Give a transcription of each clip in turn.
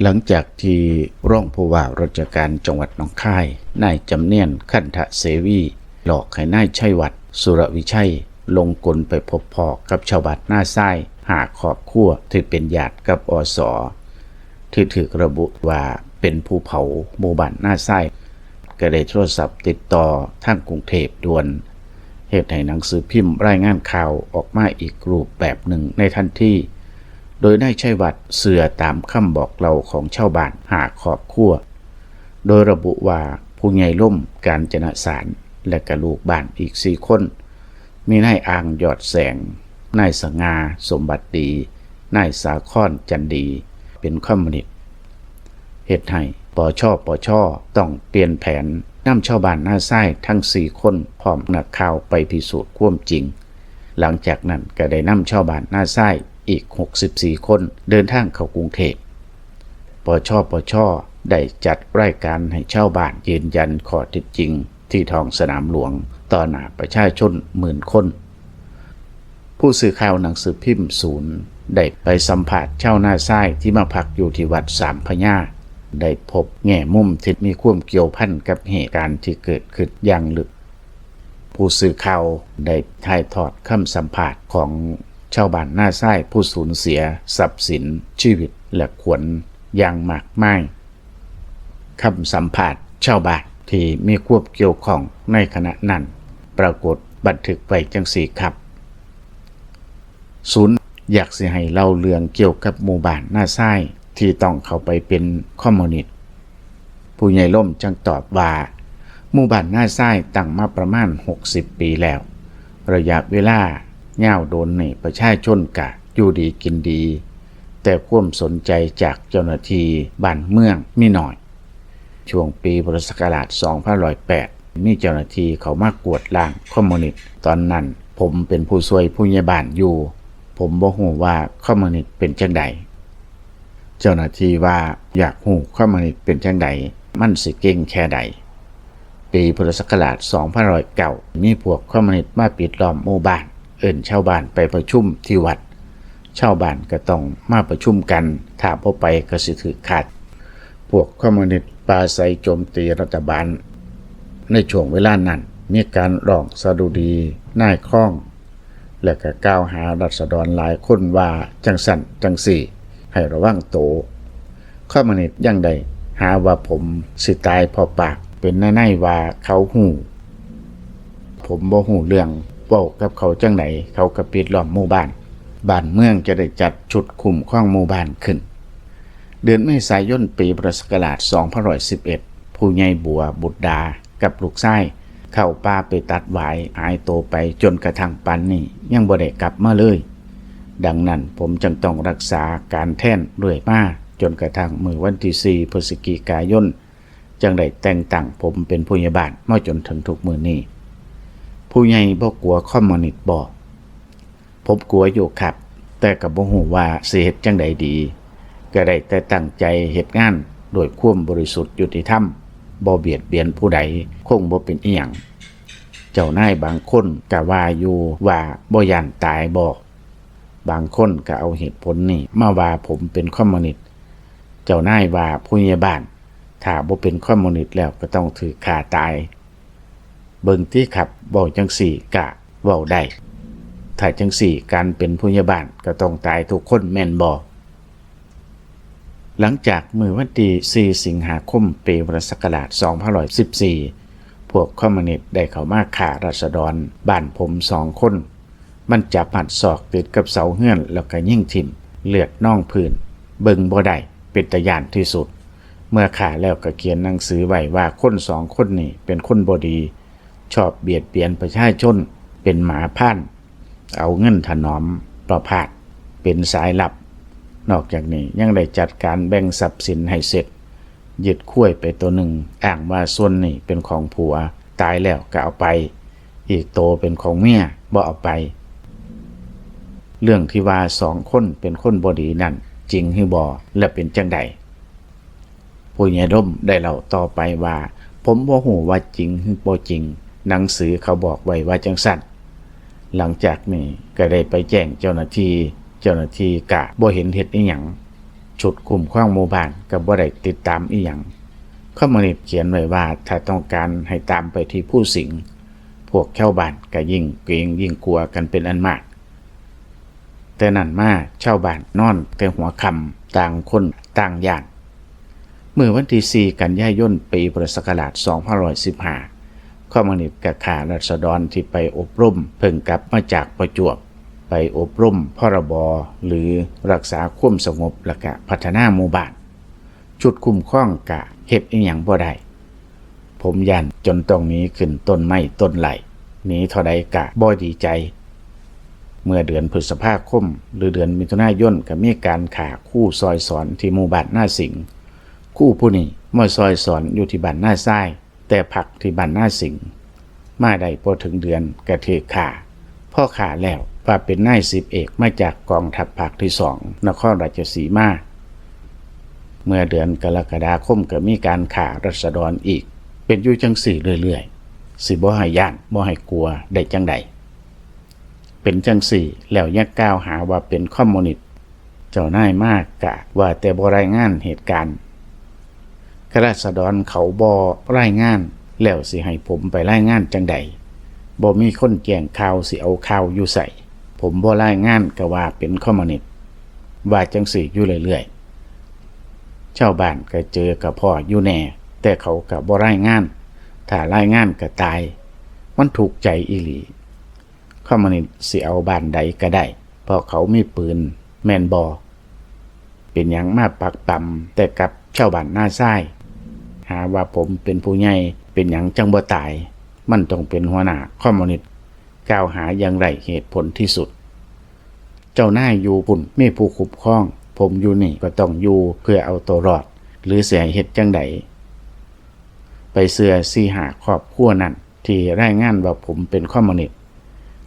ຫຼັງຈາກທີ່ຮອງຜູ້ວ່າລາຊະການຈັງຫວັດໜອງຄາຍ ນາຍຈຳນຽນ ຄັນທະເສວີ ຫຼອກໃຫ້ນາຍໄຊວັດ ສຸລະວິໄຊ ລົງກົນໄປພົບພໍ້ກັບຊາວບ້ານນາຊາຍຫ້າຄອບຄົວທີ່ເປັນຍາດກັບ ອສ ທີ່ຖືກລະບຸວ່າເປັນຜູ້ເຜົາໝູ່ບ້ານນາຊາຍ ກໍໄດ້ໂທລະສັບຕິດຕໍ່ທາງກຸງເທບດ່ວນ ເຮັດໃຫ້ໜັງສືພິມລາຍງານຂ່າວອອກມາອີກຮູບແບບໜຶ່ງໃນທັນທີ ໂດຍນາຍໄຊວັດເຊື່ອຕາມຄຳບອກເລົ່າຂອງຊາວບ້ານຫ້າຄອບຄົວ ໂດຍລະບຸວ່າຜູ້ໃຫຍ່ລົມ ການຈະນະສານ ແລະກະລູກບ້ານອີກສີ່ຄົນ ມີນາຍອ່າງ ຍອດແສງ, ນາຍສະຫງ່າ ສົມບັດດີ, ນາຍສາຄອນ ຈັນດີ ເປັນຄອມມູນິດ ເຮັດໃຫ້ ປຊປຊ ຕ້ອງປ່ຽນແຜນນຳຊາວບ້ານນາຊາຍທັງສີ່ຄົນ ພ້ອມນັກຂ່າວໄປພິສູດຄວາມຈິງ. ຫຼັງຈາກນັ້ນກໍໄດ້ນຳຊາວບ້ານນາຊາຍອີກຫົກສິບສີ່ຄົນເດີນທາງເຂົ້າກຸງເທບ. ປຊປຊ ໄດ້ຈັດລາຍການໃຫ້ຊາວບ້ານຢືນຢັນຂໍ້ເທັດຈິງ ທີ່ທ້ອງສະໜາມຫຼວງຕໍ່ໜ້າປະຊາຊົນໝື່ນຄົນ. ຜູ້ສື່ຂ່າວໜັງສືພິມສູນໄດ້ໄປສຳພາດຊາວນາຊາຍທີ່ມາພັກຢູ່ທີ່ວັດສາມພະຍາ, ໄດ້ພົບແງ່ມຸມທີ່ມີຄວາມກ່ຽວພັນກັບເຫດການທີ່ເກີດຂຶ້ນຢ່າງເລິກ. ຜູ້ສື່ຂ່າວໄດ້ຖ່າຍທອດຄຳສຳພາດຂອງຊາວບ້ານນາຊາຍຜູ້ສູນເສຍຊັບສິນ, ຊີວິດ ແລະ ຂວັນຢ່າງມາກມາຍ. ຄຳສຳພາດຊາວບ້ານທີ່ມີຄວາມກ່ຽວຂ້ອງໃນຂະນະນັ້ນປາກົດບັນທຶກໄວ້ຈັ່ງຊີ້ຄັບ. ສູນຢາກຊິໃຫ້ເລົ່າເລື່ອງກ່ຽວກັບໝູ່ບ້ານນາຊາຍທີ່ຕ້ອງເຂົ້າໄປເປັນຄອມມູນິດ. ຜູ້ໃຫຍ່ລົມຈຶ່ງຕອບວ່າ ໝູ່ບ້ານນາຊາຍຕັ້ງມາປະມານຫົກສິບປີແລ້ວ. ໄລຍະເວລາຍາວດົນນີ້ປະຊາຊົນກະຢູ່ດີກິນດີ, ແຕ່ຄວາມສົນໃຈຈາກເຈົ້າໜ້າທີ່ບ້ານເມືອງມີໜ້ອຍ. ຊ່ວງປີພຸດທະສັກກະລາດສອງພັນໜຶ່ງຮ້ອຍແປດ ມີເຈົ້າໜ້າທີ່ເຂົ້າມາກວດລ້າງຄອມມູນິດ. ຕອນນັ້ນຜົມເປັນຜູ້ຊ່ວຍຜູ້ໃຫຍ່ບ້ານຢູ່, ຜົມບໍ່ຮູ້ວ່າຄອມມູນິດເປັນຈັ່ງໃດ. ເຈົ້າໜ້າທີ່ວ່າ ຢາກຮູ້ຄອມມູນິດເປັນຈັ່ງໃດ, ມັນຊິເກັ່ງແຄ່ໃດ. ປີພຸດທະສັກກະລາດສອງພັນໜຶ່ງຮ້ອຍເກົ້າ ມີພວກຄອມມູນິດມາປິດລ້ອມໝູ່ບ້ານ, ເອີ້ນຊາວບ້ານໄປປະຊຸມທີ່ວັດ. ຊາວບ້ານກໍຕ້ອງມາປະຊຸມກັນ, ຖ້າບໍ່ໄປກໍຊິຖືກຂັດ. ພວກຄອມມູນິດປາໄສໂຈມຕີລັດຖະບານ. ໃນຊ່ວງເວລານັ້ນ ມີການຮ້ອງສະດຸດີນາຍຄອງ ແລະ ກໍກ່າວຫາລາຊະດອນຫຼາຍຄົນວ່າ ຈັ່ງຊັ້ນຈັ່ງຊີ້, ໃຫ້ລະວັງໂຕ. ຄອມມູນິດຍັງໄດ້ຫາວ່າຜົມຊິຕາຍເພາະປາກ, ເປັນໃນໆວ່າເຂົາຮູ້. ຜົມບໍ່ຮູ້ເລື່ອງ, ເວົ້າກັບເຂົາຈັ່ງໃດ, ເຂົາກໍປິດລ້ອມໝູ່ບ້ານ. ບ້ານເມືອງຈະໄດ້ຈັດຊຸດຄຸ້ມຄອງໝູ່ບ້ານຂຶ້ນ. ເດືອນເມສາຍົນ ປີພຸດທະສັກກະລາດສອງພັນໜຶ່ງຮ້ອຍສິບເອັດ ຜູ້ໃຫຍ່ບົວ ບຸດດາ ກັບລູກຊາຍ ເຂົ້າປ່າໄປຕັດຫວາຍ ຫາຍໂຕໄປຈົນກະທັ່ງປານນີ້ຍັງບໍ່ໄດ້ກັບມາເລີຍ. ດັ່ງນັ້ນ ຜົມຈຶ່ງຕ້ອງຮັກສາການແທນເລື້ອຍມາ ຈົນກະທັ່ງມື້ວັນທີສີ່ ພຶສຈິກາຍົນ ຈຶ່ງໄດ້ແຕ່ງຕັ້ງຜົມເປັນຜູ້ໃຫຍ່ບ້ານມາຈົນເຖິງທຸກມື້ນີ້. ຜູ້ໃຫຍ່ບໍ່ກົວຄອມມູນິດບໍ? ຜົມກົວຢູ່ຄັບ, ແຕ່ກໍບໍ່ຮູ້ວ່າຊິເຮັດຈັ່ງໃດດີ. ກໍໄດ້ແຕ່ຕັ້ງໃຈເຮັດງານດ້ວຍຄວາມບໍລິສຸດຍຸຕິທຳ, ບໍ່ບຽດບຽນຜູ້ໃດ, ຄົງບໍ່ເປັນອີ່ຫຍັງ. ເຈົ້ານາຍບາງຄົນກໍວ່າຢູ່ວ່າບໍ່ຢ້ານຕາຍບໍ? ບາງຄົນກໍເອົາເຫດຜົນນີ້ມາວ່າຜົມເປັນຄອມມູນິດ. ເຈົ້ານາຍວ່າຜູ້ໃຫຍ່ບ້ານ ຖ້າບໍ່ເປັນຄອມມູນິດແລ້ວກໍຕ້ອງຖືກຂ້າຕາຍ. ເບິ່ງຕິຄັບ, ເວົ້າຈັ່ງຊີ້ກະເວົ້າໄດ້. ຖ້າຈັ່ງຊີ້ ການເປັນຜູ້ໃຫຍ່ບ້ານກໍຕ້ອງຕາຍທຸກຄົນແມ່ນບໍ່? ຫຼັງຈາກມື້ວັນທີສີ່ ສິງຫາຄົມ ປີພຸດທະສັກກະລາດສອງພັນໜຶ່ງຮ້ອຍສິບສີ່ ພວກຄອມມູນິດໄດ້ເຂົ້າມາຂ້າລາຊະດອນບ້ານຜົມສອງຄົນ. ມັນຈັບມັດສອກຕິດກັບເສົາເຮືອນ ແລ້ວກໍຍິງຖິ້ມ, ເລືອດນອງພື້ນ, ເບິ່ງບໍ່ໄດ້, ເປັນຕາຢ້ານທີ່ສຸດ. ເມື່ອຂ້າແລ້ວກໍຂຽນໜັງສືໄວ້ວ່າຄົນສອງຄົນນີ້ເປັນຄົນບໍ່ດີ, ຊອບບຽດບຽນປະຊາຊົນ, ເປັນໝາພານ, ເອົາເງິນຖະໜອມປະພາດ, ເປັນສາຍລັບ. ນອກຈາກນີ້ຍັງໄດ້ຈັດການແບ່ງຊັບສິນໃຫ້ເສັດ, ຍຶດຄວາຍໄປໂຕໜຶ່ງ, ອ້າງວ່າສ່ວນນີ້ເປັນຂອງຜົວ, ຕາຍແລ້ວກໍເອົາໄປ, ອີກໂຕເປັນຂອງເມຍ, ບໍ່ເອົາໄປ. ເລື່ອງທີ່ວ່າສອງຄົນເປັນຄົນບໍ່ດີນັ້ນ ຈິງຫຼືບໍ່ ແລະ ເປັນຈັ່ງໃດ? ຜູ້ໃຫຍ່ລົມໄດ້ເລົ່າຕໍ່ໄປວ່າ, ຜົມບໍ່ຮູ້ວ່າຈິງຫຼືບໍ່ຈິງ, ໜັງສືເຂົາບອກໄວ້ວ່າຈັ່ງຊັ້ນ. ຫຼັງຈາກນີ້ກໍໄດ້ໄປແຈ້ງເຈົ້າໜ້າທີ່, ເຈົ້າໜ້າທີ່ກະບໍ່ເຫັນເຮັດອີ່ຫຍັງ. ຊຸດຄຸ້ມຄອງໝູ່ບ້ານກໍບໍ່ໄດ້ຕິດຕາມອີ່ຫຍັງ. ຄອມມູນິດຂຽນໄວ້ວ່າ ຖ້າຕ້ອງການໃຫ້ຕາມໄປທີ່ພູສິງ, ພວກຊາວບ້ານກໍຍິ່ງເກງຍິ່ງກົວກັນເປັນອັນມາກ. ແຕ່ນັ້ນມາ ຊາວບ້ານນອນແຕ່ຫົວຄ່ຳ, ຕ່າງຄົນຕ່າງຢ້ານ. ມື້ວັນທີສີ່ ກັນຍາຍົນ ປີພຸດທະສັກກະລາດ ສອງພັນຫ້າຮ້ອຍສິບຫ້າ ຄອມມູນິດກໍຂ້າລາຊະດອນທີ່ໄປອົບຮົມ, ເພິ່ງກັບມາຈາກປະຈວບ, ໄປອົບຮົມ ພລບ ຫຼື ຮັກສາຄວາມສະຫງົບ ແລະກະພັດທະນາໝູ່ບ້ານ. ຊຸດຄຸ້ມຄອງກະເຮັດອີ່ຫຍັງບໍ່ໄດ້. ຜົມຢ້ານຈົນຕ້ອງໜີຂຶ້ນຕົ້ນໄມ້ຕົ້ນໄຫຼ, ໜີເທົ່າໃດກະບໍ່ດີໃຈ. ເມື່ອເດືອນພຶດສະພາຄົມ ຫຼື ເດືອນມິຖຸນາຍົນ ກະມີການຂ້າຄູຊ່ອຍສອນທີ່ໝູ່ບ້ານນາສິງ. ຄູຜູ້ນີ້ມາຊ່ອຍສອນຢູ່ທີ່ບ້ານນາຊາຍ, ແຕ່ພັກທີ່ບ້ານນາສິງ. ມາໄດ້ບໍ່ເຖິງເດືອນກະຖືກຂ້າ. ພໍຂ້າແລ້ວວ່າເປັນນາຍສິບເອກມາຈາກກອງທັບພາກທີສອງ ນະຄອນລາຊະສີມາ. ເມື່ອເດືອນກໍລະກະດາຄົມກໍມີການຂ້າລາຊະດອນອີກ. ເປັນຢູ່ຈັ່ງຊີ້ເລື້ອຍໆ, ຊິບໍ່ໃຫ້ຢ້ານ ບໍ່ໃຫ້ກົວໄດ້ຈັ່ງໃດ? ເປັນຈັ່ງຊີ້ແລ້ວຍັງກ່າວຫາວ່າເປັນຄອມມູນິດ. ເຈົ້ານາຍມາກະວ່າແຕ່ບໍ່ລາຍງານເຫດການ. ກະລາຊະດອນເຂົາບໍ່ລາຍງານ ແລ້ວຊິໃຫ້ຜົມໄປລາຍງານຈັ່ງໃດ? ບໍ່ມີຄົນແຈ້ງຂ່າວ ຊິເອົາຂ່າວຢູ່ໃສ? ຜົມບໍ່ລາຍງານກະວ່າເປັນຄອມມູນິດ. ວ່າຈັ່ງຊີ້ຢູ່ເລື້ອຍໆ. ຊາວບ້ານກະເຈີກະພໍ້ຢູ່ແນ່, ແຕ່ເຂົາກະບໍ່ລາຍງານ. ຖ້າລາຍງານກະຕາຍ. ມັນທຸກໃຈອີ່ຫຼີ. ຄອມມູນິດຊິເອົາບ້ານໃດກະໄດ້ ເພາະເຂົາມີປືນແມ່ນບໍ່? ເປັນຫຍັງມາປັກປຳແຕ່ກັບຊາວບ້ານນາຊາຍ? ຫາວ່າຜົມເປັນຜູ້ໃຫຍ່ ເປັນຫຍັງຈັ່ງບໍ່ຕາຍ? ມັນຕ້ອງເປັນຫົວໜ້າຄອມມູນິດ ກ່າວຫາຢ່າງໄຮ້ເຫດຜົນທີ່ສຸດ. ເຈົ້ານາຍຢູ່ພຸ້ນມີຜູ້ຄຸ້ມຄອງ, ຜົມຢູ່ນີ້ກໍຕ້ອງຢູ່ເພື່ອເອົາໂຕລອດ ຫຼື ຊິໃຫ້ເຮັດຈັ່ງໃດ? ໄປເຊື່ອສີ່ຫ້າຄອບຄົວນັ້ນ ທີ່ລາຍງານວ່າຜົມເປັນຄອມມູນິດ.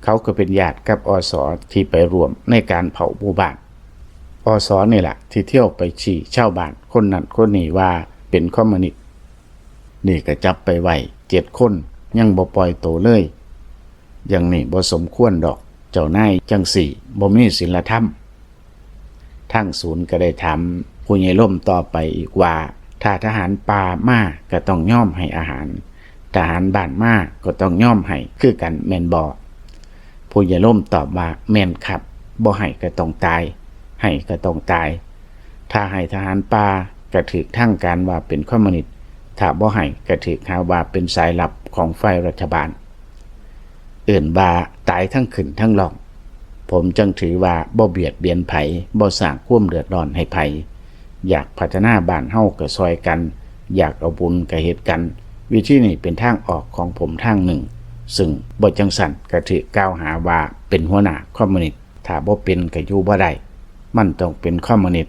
ເຂົາກໍເປັນຍາດກັບ ອສ ທີ່ໄປຮ່ວມໃນການເຜົາໝູ່ບ້ານ. ອສ ນີ້ລະທີ່ທຽວໄປຊີ້ຊາວບ້ານຄົນນັ້ນຄົນນີ້ວ່າເປັນຄອມມູນິດ. ນີ້ກໍຈັບໄປໄວ້ເຈັດຄົນ ຍັງບໍ່ປ່ອຍໂຕເລີຍ. ຢ່າງນີ້ບໍ່ສົມຄວນດອກ, ເຈົ້ານາຍຈັ່ງຊີ້ບໍ່ມີສິນລະທຳ. ທາງສູນກໍໄດ້ຖາມຜູ້ໃຫຍ່ລົມຕໍ່ໄປອີກວ່າ ຖ້າທະຫານປ່າມາກໍຕ້ອງຍອມໃຫ້ອາຫານ, ທະຫານບ້ານມາກໍຕ້ອງຍອມໃຫ້ຄືກັນແມ່ນບໍ່? ຜູ້ໃຫຍ່ລົມຕອບວ່າ ແມ່ນຄັບ, ບໍ່ໃຫ້ກໍຕ້ອງຕາຍ, ໃຫ້ກໍຕ້ອງຕາຍ. ຖ້າໃຫ້ທະຫານປ່າກໍຖືກທາງການວ່າເປັນຄອມມູນິດ, ຖ້າບໍ່ໃຫ້ກໍຖືກຫາວ່າເປັນສາຍລັບຂອງຝ່າຍລັດຖະບານ. ເອີ້ນວ່າຕາຍທັງຂຶ້ນທັງລ່ອງ. ຜົມຈຶ່ງຖືວ່າບໍ່ບຽດບຽນໃຜ, ບໍ່ສ້າງຄວາມເດືອດຮ້ອນໃຫ້ໃຜ. ຢາກພັດທະນາບ້ານເຮົາກໍຊ່ອຍກັນ, ຢາກເອົາບຸນກໍເຮັດກັນ. ວິທີນີ້ເປັນທາງອອກຂອງຜົມທາງໜຶ່ງ, ຊຶ່ງບໍ່ຈັ່ງຊັ້ນກໍຖືກກ່າວຫາວ່າເປັນຫົວໜ້າຄອມມູນິດ. ຖ້າບໍ່ເປັນກໍຢູ່ບໍ່ໄດ້, ມັນຕ້ອງເປັນຄອມມູນິດ.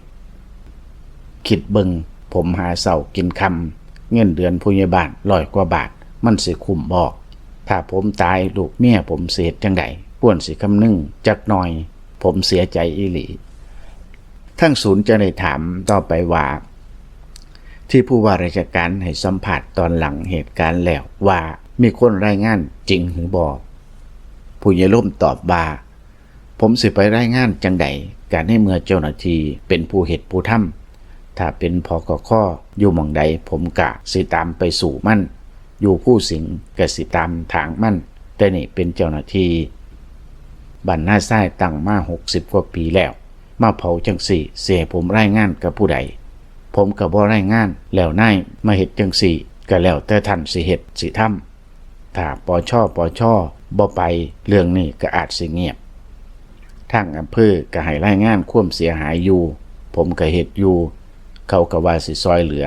ຄິດເບິ່ງ, ຜົມຫາເຊົ້າກິນຄ່ຳ, ເງິນເດືອນຜູ້ໃຫຍ່ບ້ານຮ້ອຍກວ່າບາດ, ມັນຊິຄຸ້ມບໍ່? ຖ້າຜົມຕາຍ, ລູກເມຍຜົມຊິເຮັດຈັ່ງໃດ? ຄວນຊິຄຳນຶງຈັກໜ່ອຍ, ຜົມເສຍໃຈອີ່ຫຼີ. ທາງສູນຈະໄດ້ຖາມຕໍ່ໄປວ່າ ທີ່ຜູ້ວ່າລາຊະການໃຫ້ສຳພາດຕອນຫຼັງເຫດການແລ້ວວ່າ ມີຄົນລາຍງານຈິງຫຼືບໍ່? ຜູ້ໃຫຍ່ລົມຕອບວ່າ ຜົມຊິໄປລາຍງານຈັ່ງໃດ ກະໃນເມື່ອເຈົ້າໜ້າທີ່ເປັນຜູ້ເຮັດຜູ້ທຳ. ຖ້າເປັນ ພກຄ ຢູ່ໝ່ອງໃດ ຜົມກະຊິຕາມໄປສູ້ມັນ, ຢູ່ພູສິງກະຊິຕາມທາງມັນ, ແຕ່ນີ້ເປັນເຈົ້າໜ້າທີ່. ບ້ານນາຊາຍຕັ້ງມາຫົກສິບກວ່າປີແລ້ວ, ມາເຜົາຈັ່ງຊີ້ ຊິໃຫ້ຜົມລາຍງານກັບຜູ້ໃດ? ຜົມກະບໍ່ລາຍງານ, ແລ້ວນາຍມາເຮັດຈັ່ງຊີ້ ກະແລ້ວແຕ່ທ່ານຊິເຮັດຊິທຳ. ຖ້າ ປຊ ປຊ ບໍ່ໄປ, ເລື່ອງນີ້ກໍອາດຊິງຽບ. ທາງອຳເພີກໍໃຫ້ລາຍງານຄວາມເສຍຫາຍຢູ່, ຜົມກໍເຮັດຢູ່, ເຂົາກໍວ່າຊິຊ່ອຍເຫຼືອ,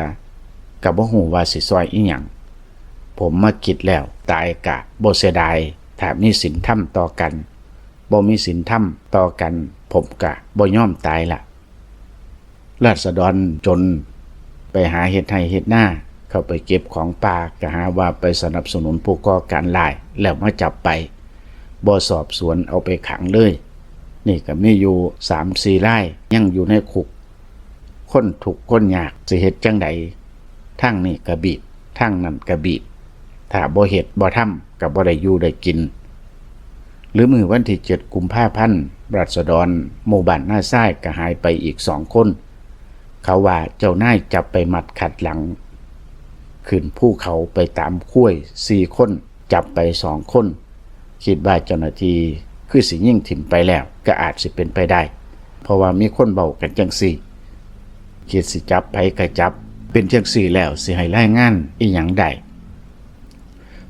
ກໍບໍ່ຮູ້ວ່າຊິຊ່ອຍອີ່ຫຍັງ. ຜົມມາຄິດແລ້ວ, ຕາຍກະບໍ່ເສຍດາຍ, ຖ້າມີສິນທຳຕໍ່ກັນ. ບໍ່ມີສິນທຳຕໍ່ກັນ, ຜົມກະບໍ່ຍອມຕາຍລະ. ລາຊະດອນຈົນໄປຫາເຮັດໄຮ່ເຮັດນາ, ເຂົ້າໄປເກັບຂອງປ່າ ກະຫາວ່າໄປສະໜັບສະໜູນຜູ້ກໍ່ການຮ້າຍ ແລ້ວມາຈັບໄປ, ບໍ່ສອບສວນເອົາໄປຂັງເລີຍ. ນີ້ກະມີຢູ່ສາມສີ່ລາຍ ຍັງຢູ່ໃນຄຸກ. ຄົນທຸກຄົນຍາກຊິເຮັດຈັ່ງໃດ? ທາງນີ້ກະບີບ, ທາງນັ້ນກະບີບ. ຖ້າບໍ່ເຮັດບໍ່ທຳ ກໍບໍ່ໄດ້ຢູ່ໄດ້ກິນ. ຫຼືມື້ວັນທີເຈັດ ກຸມພາພັນ ລາຊະດອນໝູ່ບ້ານນາຊາຍກໍຫາຍໄປອີກສອງຄົນ. ເຂົາວ່າເຈົ້ານາຍຈັບໄປມັດຂັດຫຼັງ ຂຶ້ນພູເຂົາໄປຕາມຄວາຍສີ່ຄົນ ຈັບໄປສອງຄົນ ຄິດວ່າເຈົ້າໜ້າທີ່ຄືຊິຍິງຖິ້ມໄປແລ້ວ ກໍອາດຊິເປັນໄປໄດ້ ເພາະວ່າມີຄົນເວົ້າກັນຈັ່ງຊີ້ ຄິດຊິຈັບໃຜກໍຈັບ ເປັນຈັ່ງຊີ້ແລ້ວຊິໃຫ້ລາຍງານອີ່ຫຍັງໄດ້.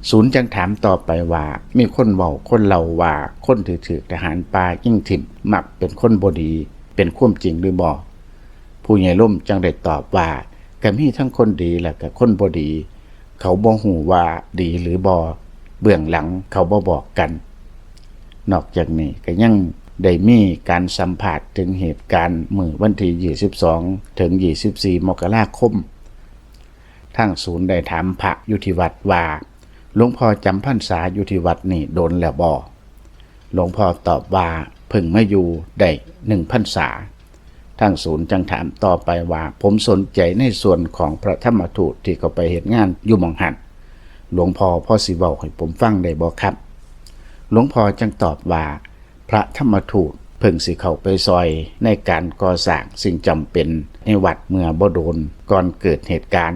ສູນຈັ່ງຖາມຕໍ່ໄປວ່າ ມີຄົນເວົ້າຄົນເລົ່າວ່າ ຄົນທີ່ຖືກທະຫານປ່າຍິງຖິ້ມ ມັກເປັນຄົນບໍ່ດີ ເປັນຄວາມຈິງຫຼືບໍ່? ຜູ້ໃຫຍ່ລົມຈັ່ງໄດ້ຕອບວ່າ ກໍມີທັງຄົນດີ ແລະກໍຄົນບໍ່ດີ ເຂົາບໍ່ຮູ້ວ່າດີຫຼືບໍ່ ເບື້ອງຫຼັງເຂົາບໍ່ບອກກັນ. ນອກຈາກນີ້ກໍຍັງໄດ້ມີການສຳພາດເຖິງເຫດການມື້ວັນທີຊາວສອງ ເຖິງຊາວສີ່ ມົກກະລາຄົມ ທາງສູນໄດ້ຖາມພະຢູ່ທີ່ວັດວ່າ ຫຼວງພໍ່ຈຳພັນສາຢູ່ທີ່ວັດນີ້ດົນແລ້ວບໍ່? ຫຼວງພໍ່ຕອບວ່າ ເພິ່ງມາຢູ່ໄດ້ໜຶ່ງພັນສາ. ທາງສູນຈັ່ງຖາມຕໍ່ໄປວ່າ ຜົມສົນໃຈໃນສ່ວນຂອງພະທຳມະທູດທີ່ເຂົ້າໄປເຮັດງານຢູ່ໝ່ອງຫັ້ນ ຫຼວງພໍ່ພໍຊິເວົ້າໃຫ້ຜົມຟັງໄດ້ບໍ່ຄັບ? ຫຼວງພໍ່ຈຶ່ງຕອບວ່າ ພະທຳມະທູດເພິ່ງຊິເຂົ້າໄປຊ່ອຍໃນການກໍ່ສ້າງສິ່ງຈຳເປັນໃນວັດເມື່ອບໍ່ດົນກ່ອນເກີດເຫດການ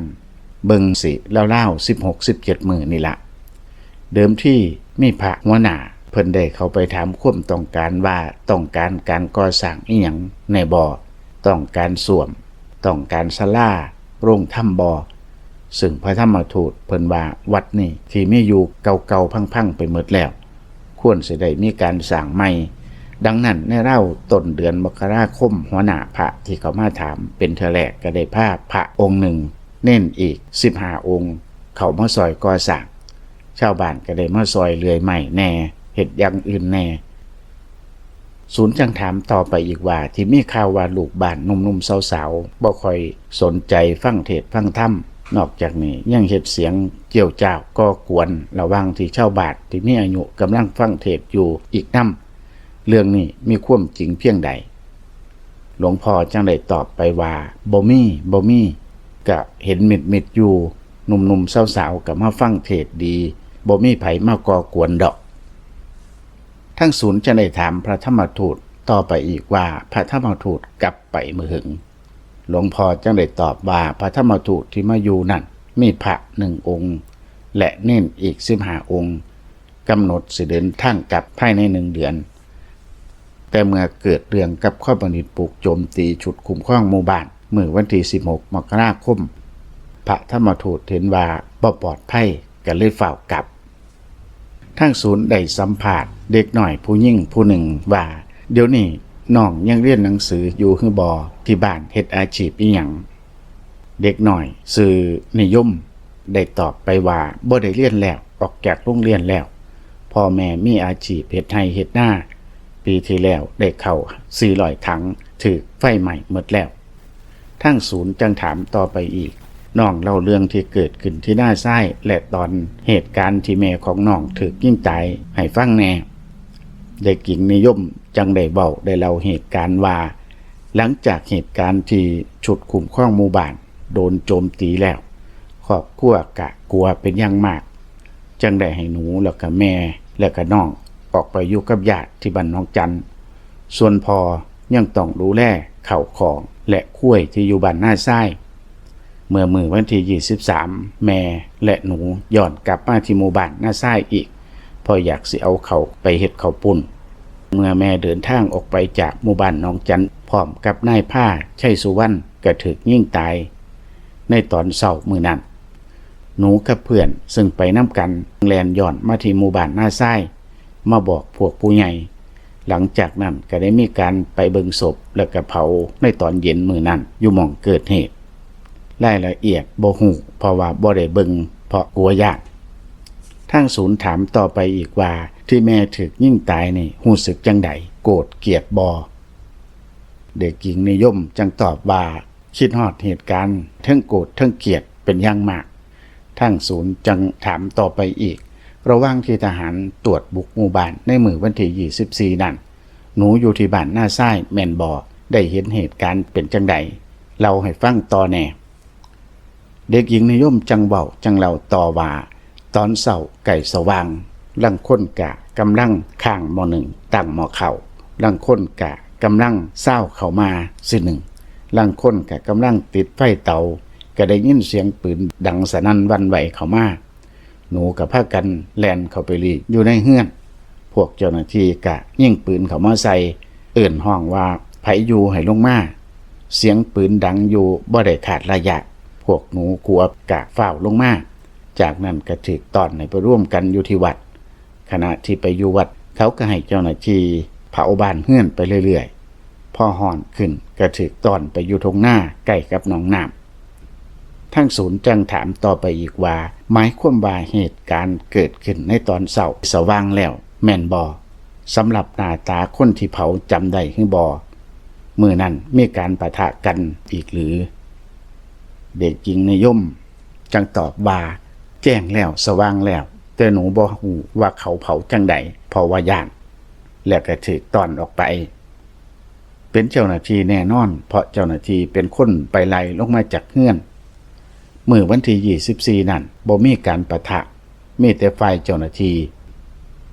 ເບິ່ງຊິລາວໆສິບຫົກ ສິບເຈັດມື້ນີ້ລະ. ເດີມທີມີພະຫົວໜ້າເພິ່ນໄດ້ເຂົ້າໄປຖາມຄວາມຕ້ອງການວ່າ ຕ້ອງການການກໍ່ສ້າງອີ່ຫຍັງແດ່ບໍ່? ຕ້ອງການສ້ວມ, ຕ້ອງການສາລາໂລງທຳບໍ່? ຊຶ່ງພະທຳມະທູດເພິ່ນວ່າ ວັດນີ້ທີ່ມີຢູ່ເກົ່າໆພັງໆໄປໝົດແລ້ວ ຄວນຊິໄດ້ມີການສ້າງໃໝ່. ດັ່ງນັ້ນ ໃນລາວຕົ້ນເດືອນມົກກະລາຄົມ ຫົວໜ້າພະທີ່ເຂົ້າມາຖາມເປັນເທື່ອແລກ ກໍໄດ້ພາພະອົງໜຶ່ງ ເນນອີກສິບຫ້າອົງ ເຂົ້າມາຊ່ອຍກໍ່ສ້າງ. ຊາວບ້ານກໍໄດ້ມາຊ່ອຍເລື່ອຍໄມ້ແດ່ ເຮັດຢ່າງອື່ນແດ່. ສູນຈັ່ງຖາມຕໍ່ໄປອີກວ່າ ທີ່ມີຂ່າວວ່າລູກບ້ານໜຸ່ມໆສາວໆບໍ່ຄ່ອຍສົນໃຈຟັງເທດຟັງທຳ, ນອກຈາກນີ້ຍັງເຮັດສຽງຈ້ຽວຈ້າວກໍ່ກວນ ລະຫວ່າງທີ່ຊາວບ້ານທີ່ມີອາຍຸກຳລັງຟັງເທດຢູ່ອີກນຳ. ເລື່ອງນີ້ມີຄວາມຈິງພຽງໃດ? ຫຼວງພໍ່ຈັ່ງໄດ້ຕອບໄປວ່າ ບໍ່ມີ, ບໍ່ມີ, ກະເຫັນມິດໆຢູ່, ໜຸ່ມໆສາວໆກະມາຟັງເທດດີ, ບໍ່ມີໃຜມາກໍ່ກວນດອກ. ທາງສູນຈຶ່ງໄດ້ຖາມພະທຳມະທູດຕໍ່ໄປອີກວ່າ ພະທຳມະທູດກັບໄປມື້ຫຶງ? ຫຼວງພໍ່ຈຶ່ງໄດ້ຕອບວ່າ ພະທຳມະທູດທີ່ມາຢູ່ນັ້ນມີພະໜຶ່ງອົງ ແລະ ເນນອີກສິບຫ້າອົງ ກຳນົດຊິເດີນທາງກັບພາຍໃນໜຶ່ງເດືອນ. ແຕ່ເມື່ອເກີດເລື່ອງກັບຄອມມູນິດປຸກໂຈມຕີຊຸດຄຸ້ມຄອງໝູ່ບ້ານ ມື້ວັນທີສິບຫົກ ມົກກະລາຄົມ ພະທຳມະທູດເຫັນວ່າບໍ່ປອດໄພ ກໍເລີຍຟ້າວກັບ. ທາງສູນໄດ້ສຳພາດເດັກນ້ອຍຜູ້ຍິງຜູ້ໜຶ່ງວ່າ ດຽວນີ້ນ້ອງຍັງຮຽນໜັງສືຢູ່ຫຼືບໍ່? ທີ່ບ້ານເຮັດອາຊີບອີ່ຫຍັງ? ເດັກນ້ອຍຊື່ນິຍົມໄດ້ຕອບໄປວ່າ ບໍ່ໄດ້ຮຽນແລ້ວ, ອອກຈາກໂຮງຮຽນແລ້ວ. ພໍ່ແມ່ມີອາຊີບເຮັດໄຮ່ເຮັດນາ, ປີທີ່ແລ້ວໄດ້ເຂົ້າສີ່ຮ້ອຍຖັງ ຖືກໄຟໄໝ້ໝົດແລ້ວ. ທາງສູນຈັ່ງຖາມຕໍ່ໄປອີກ, ນ້ອງເລົ່າເລື່ອງທີ່ເກີດຂຶ້ນທີ່ນາຊາຍ ແລະ ຕອນເຫດການທີ່ແມ່ຂອງນ້ອງຖືກຍິງຕາຍໃຫ້ຟັງແດ່. ເດັກຍິງນິຍົມຈັ່ງໄດ້ເວົ້າ, ໄດ້ເລົ່າເຫດການວ່າ ຫຼັງຈາກເຫດການທີ່ຊຸດຄຸ້ມຄອງໝູ່ບ້ານໂດນໂຈມຕີແລ້ວ, ຄອບຄົວກະກົວເປັນຢ່າງມາກ, ຈຶ່ງໄດ້ໃຫ້ໜູ ແລ້ວກະແມ່ ແລ້ວກະນ້ອງອອກໄປຢູ່ກັບຍາດທີ່ບ້ານໜອງຈັນ. ສ່ວນພໍ່ຍັງຕ້ອງດູແລເຂົ້າຂອງ ແລະ ຄວາຍທີ່ຢູ່ບ້ານນາຊາຍ. ເມື່ອມື້ວັນທີຊາວສາມ ແມ່ ແລະ ໜູຍ້ອນກັບມາທີ່ໝູ່ບ້ານນາຊາຍອີກ ເພາະຢາກຊິເອົາເຂົ້າໄປເຮັດເຂົ້າປຸ້ນ. ເມື່ອແມ່ເດີນທາງອອກໄປຈາກໝູ່ບ້ານໜອງຈັນ ພ້ອມກັບນາຍພາ ໄຊສຸວັນ ກໍຖືກຍິງຕາຍໃນຕອນເຊົ້າມື້ນັ້ນ. ໜູກັບເພື່ອນເຊິ່ງໄປນຳກັນ ແລ່ນຍ້ອນມາທີ່ໝູ່ບ້ານນາຊາຍ ມາບອກພວກຜູ້ໃຫຍ່. ຫຼັງຈາກນັ້ນກໍໄດ້ມີການໄປເບິ່ງສົບ ແລ້ວກໍເຜົາໃນຕອນເຢັນມື້ນັ້ນ ຢູ່ໝ່ອງເກີດເຫດ. ລາຍລະອຽດບໍ່ຮູ້ ເພາະວ່າບໍ່ໄດ້ເບິ່ງ ເພາະກົວຢ້ານ. ທາງສູນຖາມຕໍ່ໄປອີກວ່າ ທີ່ແມ່ຖືກຍິງຕາຍນີ້ຮູ້ສຶກຈັ່ງໃດ? ໂກດກຽດບໍ່? ເດັກຍິງນິຍົມຈຶ່ງຕອບວ່າ ຄິດຮອດເຫດການ ເທິງໂກດເທິງກຽດເປັນຢ່າງມາກ. ທາງສູນຈຶ່ງຖາມຕໍ່ໄປອີກ, ລະຫວ່າງທີ່ທະຫານຕວດບຸກໝູ່ບ້ານໃນມື້ວັນທີຊາວສີ່ນັ້ນ, ໜູຢູ່ທີ່ບ້ານນາຊາຍແມ່ນບໍ່? ໄດ້ເຫັນເຫດການເປັນຈັ່ງໃດ? ເລົ່າໃຫ້ຟັງຕໍ່ແດ່. ເດັກຍິງນິຍົມຈຶ່ງເວົ້າ, ຈຶ່ງເລົ່າຕໍ່ວ່າ, ຕອນເຊົ້າໃກ້ສະຫວ່າງ, ລາງຄົນກະກຳລັງຄ້າງໝໍ້ໜຶ້ງ, ຕັ້ງໝໍ້ເຂົ້າ, ລາງຄົນກະກຳລັງຊາວເຂົ້າມາຊິໜຶ້ງ. ລາງຄົນກະກຳລັງຕິດໄຟເຕົາ ກະໄດ້ຍິນສຽງປືນດັງສະໜັ່ນຫວັ່ນໄຫວເຂົ້າມາ. ໜູກະພາກັນແລ່ນເຂົ້າໄປຫຼີກຢູ່ໃນເຮືອນ. ພວກເຈົ້າໜ້າທີ່ກະຍິງປືນເຂົ້າມາໃສ່, ເອີ້ນຮ້ອງວ່າໃຜຢູ່ໃຫ້ລົງມາ. ສຽງປືນດັງຢູ່ບໍ່ໄດ້ຂາດໄລຍະ, ພວກໜູກົວກະຟ້າວລົງມາ. ຈາກນັ້ນກະຖືກຕ້ອນໃຫ້ໄປລວມກັນຢູ່ທີ່ວັດ. ຂະນະທີ່ໄປຢູ່ວັດ, ເຂົາກໍໃຫ້ເຈົ້າໜ້າທີ່ເຜົາບ້ານເຮືອນໄປເລື້ອຍໆ. ພໍຮ້ອນຂຶ້ນກໍຖືກຕ້ອນໄປຢູ່ທົ່ງນາໃກ້ກັບໜອງນ້ຳ. ທາງສູນຈັ່ງຖາມຕໍ່ໄປອີກວ່າ, ໝາຍຄວາມວ່າເຫດການເກີດຂຶ້ນໃນຕອນເຊົ້າສະຫວ່າງແລ້ວແມ່ນບໍ່? ສຳລັບໜ້າຕາຄົນທີ່ເຜົາຈຳໄດ້ຫຼືບໍ່? ມື້ນັ້ນມີການປະທະກັນອີກຫຼື? ເດັກຍິງນິຍົມ ຈັ່ງຕອບວ່າ, ແຈ້ງແລ້ວ, ສະຫວ່າງແລ້ວ, ແຕ່ໜູບໍ່ຮູ້ວ່າເຂົາເຜົາຈັ່ງໃດ, ເພາະວ່າຢ້ານ, ແລ້ວກໍຖືກຕ້ອນອອກໄປ. ເປັນເຈົ້າໜ້າທີ່ແນ່ນອນ, ເພາະເຈົ້າໜ້າທີ່ເປັນຄົນໄປໄລ່ລົງມາຈາກເຮືອນ. ມື້ວັນທີຊາວສີ່ນັ້ນ, ບໍ່ມີການປະທະ, ມີແຕ່ຝ່າຍເຈົ້າໜ້າທີ່.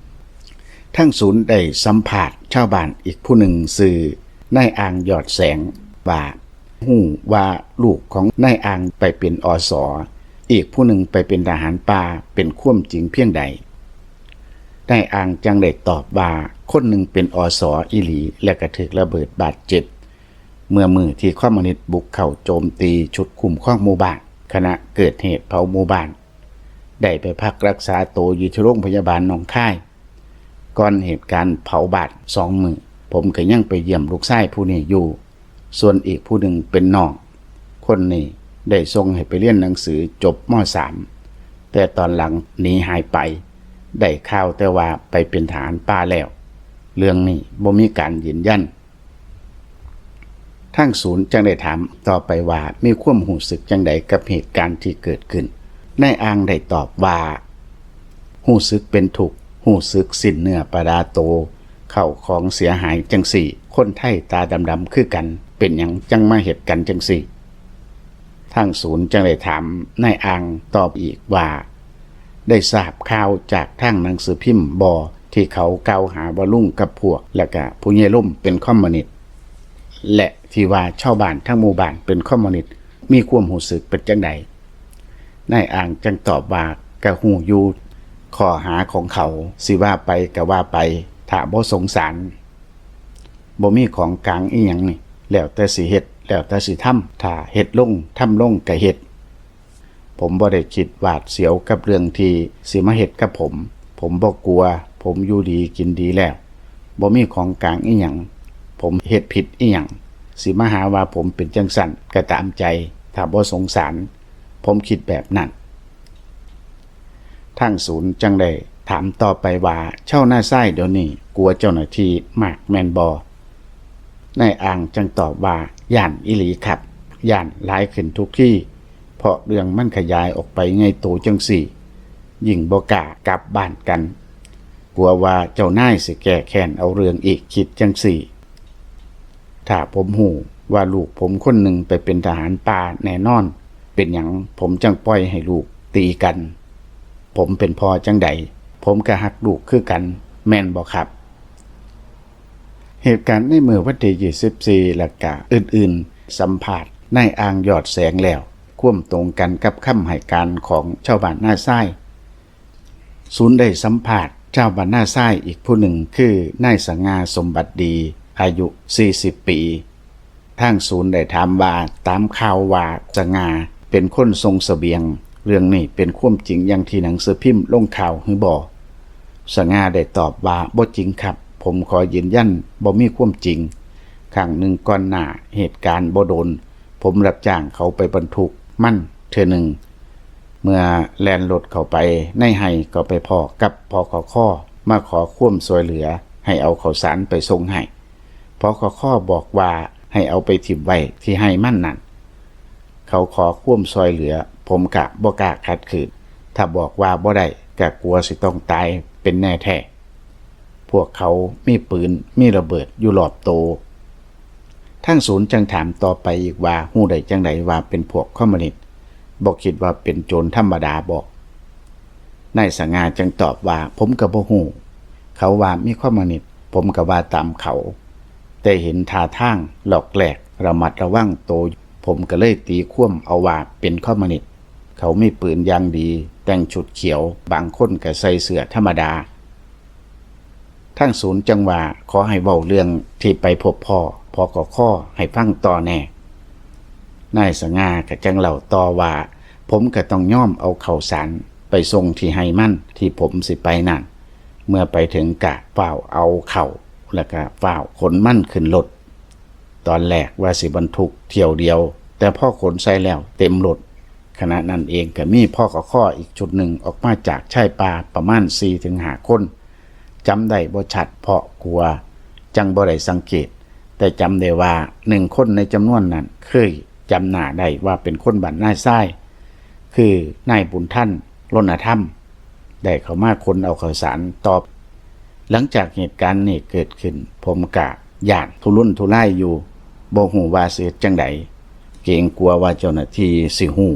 ທາງສູນໄດ້ສຳພາດຊາວບ້ານອີກຜູ້ໜຶ່ງ ຊື່ນາຍອ່າງ ຍອດແສງ ວ່າ ຮູ້ວ່າລູກຂອງນາຍອ່າງໄປເປັນ ອສ, ອີກຜູ້ໜຶ່ງໄປເປັນທະຫານປ່າ ເປັນຄວາມຈິງພຽງໃດ? ນາຍອ່າງຈັ່ງໄດ້ຕອບວ່າ ຄົນໜຶ່ງເປັນ ອສ ອີ່ຫຼີ ແລະກະຖືກລະເບີດບາດເຈັບ ເມື່ອມື້ທີ່ຄອມມູນິດບຸກເຂົ້າໂຈມຕີຊຸດຄຸ້ມຄອງໝູ່ບ້ານ ຂະນະເກີດເຫດເຜົາໝູ່ບ້ານ ໄດ້ໄປພັກລັກສາໂຕຢູ່ທີ່ໂຮງພະຍາບານໜອງຄາຍ. ກ່ອນເຫດການເຜົາບ້ານສອງມື້ ຜົມກໍຍັງໄປຢ້ຽມລູກຊາຍຜູ້ນີ້ຢູ່. ສ່ວນອີກຜູ້ໜຶ່ງເປັນນ້ອງ, ຄົນນີ້ໄດ້ສົ່ງໃຫ້ໄປຮຽນໜັງສືຈົບ ມ. ສາມ ແຕ່ຕອນຫຼັງໜີຫາຍໄປ, ໄດ້ຂ່າວແຕ່ວ່າໄປເປັນທະຫານປ່າແລ້ວ. ເລື່ອງນີ້ບໍ່ມີການຢືນຢັນ. ທາງສູນຈັ່ງໄດ້ຖາມຕໍ່ໄປວ່າ ມີຄວາມຮູ້ສຶກຈັ່ງໃດກັບເຫດການທີ່ເກີດຂຶ້ນ? ນາຍອ່າງໄດ້ຕອບວ່າ ຮູ້ສຶກເປັນທຸກ, ຮູ້ສຶກສິ້ນເນື້ອປະດາໂຕ, ເຂົ້າຂອງເສຍຫາຍຈັ່ງຊີ້, ຄົນໄທຕາດຳໆຄືກັນ, ເປັນຫຍັງຈັ່ງມາເຮັດກັນຈັ່ງຊີ້? ທາງສູນຈັ່ງໄດ້ຖາມນາຍອ່າງຕໍ່ອີກວ່າ ໄດ້ຊາບຂ່າວຈາກທາງໜັງສືພິມບໍ່ ທີ່ເຂົາກ່າວຫາວ່າລຸງກັບພວກ ແລະກະຜູ້ໃຫຍ່ລົມເປັນຄອມມູນິດ ແລະທີ່ວ່າຊາວບ້ານທັງໝູ່ບ້ານເປັນຄອມມູນິດ ມີຄວາມຮູ້ສຶກເປັນຈັ່ງໃດ? ນາຍອ່າງຈຶ່ງຕອບວ່າ ກະຮູ້ຢູ່ຂໍ້ຫາຂອງເຂົາ, ຊິວ່າໄປກະວ່າໄປ, ຖ້າບໍ່ສົງສານ, ບໍ່ມີຂອງກາງອີ່ຫຍັງນີ້, ແລ້ວແຕ່ຊິເຮັດ, ແລ້ວແຕ່ຊິທຳ, ຖ້າເຮັດລົງ, ທຳລົງກະເຮັດ. ຜົມບໍ່ໄດ້ຄິດຫວາດສຽວກັບເລື່ອງທີ່ຊິມາເຮັດກັບຜົມ. ຜົມບໍ່ກົວ, ຜົມຢູ່ດີກິນດີແລ້ວ, ບໍ່ມີຂອງກາງອີ່ຫຍັງ, ຜົມເຮັດຜິດອີ່ຫຍັງ, ຊິມາຫາວ່າຜົມເປັນຈັ່ງຊັ້ນກະຕາມໃຈ, ຖ້າບໍ່ສົງສານ, ຜົມຄິດແບບນັ້ນ. ທາງສູນຈັ່ງໄດ້ຖາມຕໍ່ໄປວ່າ ຊາວນາຊາຍດຽວນີ້ກົວເຈົ້າໜ້າທີ່ມາກແມ່ນບໍ່? ນາຍອ່າງຈຶ່ງຕອບວ່າ ຢ້ານອີ່ຫຼີຄັບ, ຢ້ານຫຼາຍຂຶ້ນທຸກທີ, ເພາະເລື່ອງມັນຂະຫຍາຍອອກໄປໃຫຍ່ໂຕຈັ່ງຊີ້, ຍິ່ງບໍ່ກ້າກັບບ້ານກັນ, ກົວວ່າເຈົ້ານາຍຊິແກ້ແຄ້ນເອົາເລື່ອງອີກ, ຄິດຈັ່ງຊີ້. ຖ້າຜົມຮູ້ວ່າລູກຜົມຄົນໜຶ່ງໄປເປັນທະຫານປ່າແນ່ນອນ, ເປັນຫຍັງຜົມຈັ່ງປ່ອຍໃຫ້ລູກຕີກັນ? ຜົມເປັນພໍ່ຈັ່ງໃດ, ຜົມກະຮັກລູກຄືກັນ, ແມ່ນບໍ່ຄັບ? ເຫດການໃນມື້ວັນທີຊາວສີ່ ແລະກະອື່ນໆ ສຳພາດນາຍອ່າງ ຍອດແສງແລ້ວ, ຄວາມຕົງກັນກັບຄຳໃຫ້ການຂອງຊາວບ້ານນາຊາຍ. ສູນໄດ້ສຳພາດຊາວບ້ານນາຊາຍອີກຜູ້ໜຶ່ງ ຄື ນາຍສະຫງ່າ ສົມບັດດີ ອາຍຸສີ່ສິບປີ. ທາງສູນໄດ້ຖາມວ່າ ຕາມຂ່າວວ່າສະຫງ່າເປັນຄົນສົ່ງສະບຽງ, ເລື່ອງນີ້ເປັນຄວາມຈິງຢ່າງທີ່ໜັງສືພິມລົງຂ່າວຫຼືບໍ່? ສະຫງ່າໄດ້ຕອບວ່າ ບໍ່ຈິງຄັບ, ຜົມຂໍຢືນຢັນບໍ່ມີຄວາມຈິງ. ຄັ້ງໜຶ່ງກ່ອນໜ້າເຫດການບໍ່ດົນ, ຜົມຮັບຈ້າງເຂົາໄປບັນທຸກມັນເທື່ອໜຶ່ງ. ເມື່ອແລ່ນລົດເຂົ້າໄປໃນໄຮ່ ກໍໄປພໍ້ກັບ ພຄຄ ມາຂໍຄວາມຊ່ວຍເຫຼືອໃຫ້ເອົາເຂົ້າສານໄປສົ່ງໃຫ້. ພຄຄ ບອກວ່າໃຫ້ເອົາໄປຖິ້ມໄວ້ທີ່ໄຮ່ມັນນັ້ນ. ເຂົາຂໍຄວາມຊ່ວຍເຫຼືອ, ຜົມກະບໍ່ກ້າຂັດຂືນ. ຖ້າບອກວ່າບໍ່ໄດ້, ກະກົວຊິຕ້ອງຕາຍເປັນແນ່ແທ້. ພວກເຂົາມີປືນ, ມີລະເບີດຢູ່ລອບໂຕ. ທາງສູນຈຶ່ງຖາມຕໍ່ໄປອີກວ່າ ຮູ້ໄດ້ຈັ່ງໃດວ່າເປັນພວກຄອມມູນິດ? ບໍ່ຄິດວ່າເປັນໂຈນທຳມະດາບໍ? ນາຍສະຫງ່າຈຶ່ງຕອບວ່າ ຜົມກໍບໍ່ຮູ້. ເຂົາວ່າມີຄອມມູນິດ, ຜົມກໍວ່າຕາມເຂົາ. ແຕ່ເຫັນທ່າທາງຫຼອກແຫຼກ ລະມັດລະວັງໂຕ. ຜົມກໍເລີຍຕີຄວາມເອົາວ່າເປັນຄອມມູນິດ. ເຂົາມີປືນຢ່າງດີ, ແຕ່ງຊຸດຂຽວ, ບາງຄົນກໍໃສ່ເສື້ອທຳມະດາ. ທາງສູນຈຶ່ງວ່າ ຂໍໃຫ້ເວົ້າເລື່ອງທີ່ໄປພົບ ພກຄ ໃຫ້ຟັງຕໍ່ແດ່. ນາຍສະຫງ່າກໍຈຶ່ງເລົ່າຕໍ່ວ່າ ຜົມກໍຕ້ອງຍອມເອົາເຂົ້າສານໄປສົ່ງທີ່ໄຮ່ມັນທີ່ຜົມຊິໄປນັ້ນ. ເມື່ອໄປເຖິງກະຟ້າວເອົາເຂົ້າ ແລ້ວກະຟ້າວຂົນມັນຂຶ້ນລົດ. ຕອນແລກວ່າຊິບັນທຸກຖ້ຽວດຽວ, ແຕ່ພໍຂົນໃສ່ແລ້ວເຕັມລົດ. ຂະນະນັ້ນເອງກໍມີ ພກຄ ອີກຊຸດໜຶ່ງອອກມາຈາກຊາຍປ່າປະມານສີ່ເຖິງຫ້າຄົນ. ຈຳໄດ້ບໍ່ຊັດເພາະກົວ ຈຶ່ງບໍ່ໄດ້ສັງເກດ, ແຕ່ຈຳໄດ້ວ່າໜຶ່ງຄົນໃນຈຳນວນນັ້ນເຄີຍຈຳໜ້າໄດ້ວ່າເປັນຄົນບ້ານນາຊາຍ ຄືນາຍບຸນທັນ ລົນນະທຳ ໄດ້ເຂົ້າມາຂົນເອົາເຂົ້າສານຕໍ່. ຫຼັງຈາກເຫດການນີ້ເກີດຂຶ້ນ, ຜົມກະຢ້ານທຸລຸນທຸລາຍຢູ່, ບໍ່ຮູ້ວ່າຊິເຮັດຈັ່ງໃດ, ເກງກົວວ່າເຈົ້າໜ້າທີ່ຊິຮູ້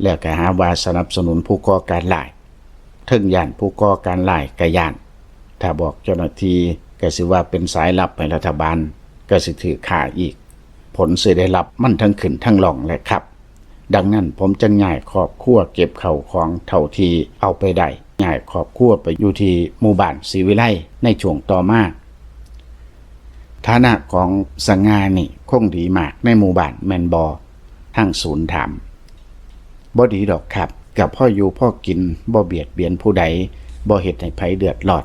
ແລ້ວກະຫາວ່າສະໜັບສະໜູນຜູ້ກໍ່ການຮ້າຍ. ເທິງຢ້ານຜູ້ກໍ່ການຮ້າຍກະຢ້ານ, ຖ້າບອກເຈົ້າໜ້າທີ່ກະຊິວ່າເປັນສາຍລັບໃຫ້ລັດຖະບານ, ກະຊິຖືກຂ້າອີກ. ຜົນຊິໄດ້ຮັບມັນທັງຂຶ້ນທັງລ່ອງແຫຼະຄັບ. ດັ່ງນັ້ນ ຜົມຈຶ່ງຍ້າຍຄອບຄົວເກັບເຂົ້າຂອງເທົ່າທີ່ເອົາໄປໄດ້, ຍ້າຍຄອບຄົວໄປຢູ່ທີ່ໝູ່ບ້ານສີວິໄລໃນຊ່ວງຕໍ່ມາ. ຖານະຂອງສະຫງ່ານີ້ຄົງດີມາກໃນໝູ່ບ້ານແມ່ນບໍ່? ທາງສູນຖາມ. ບໍ່ດີດອກຄັບ, ກະພໍຢູ່ພໍກິນ, ບໍ່ບຽດບຽນຜູ້ໃດ, ບໍ່ເຮັດໃຫ້ໃຜເດືອດຮ້ອນ.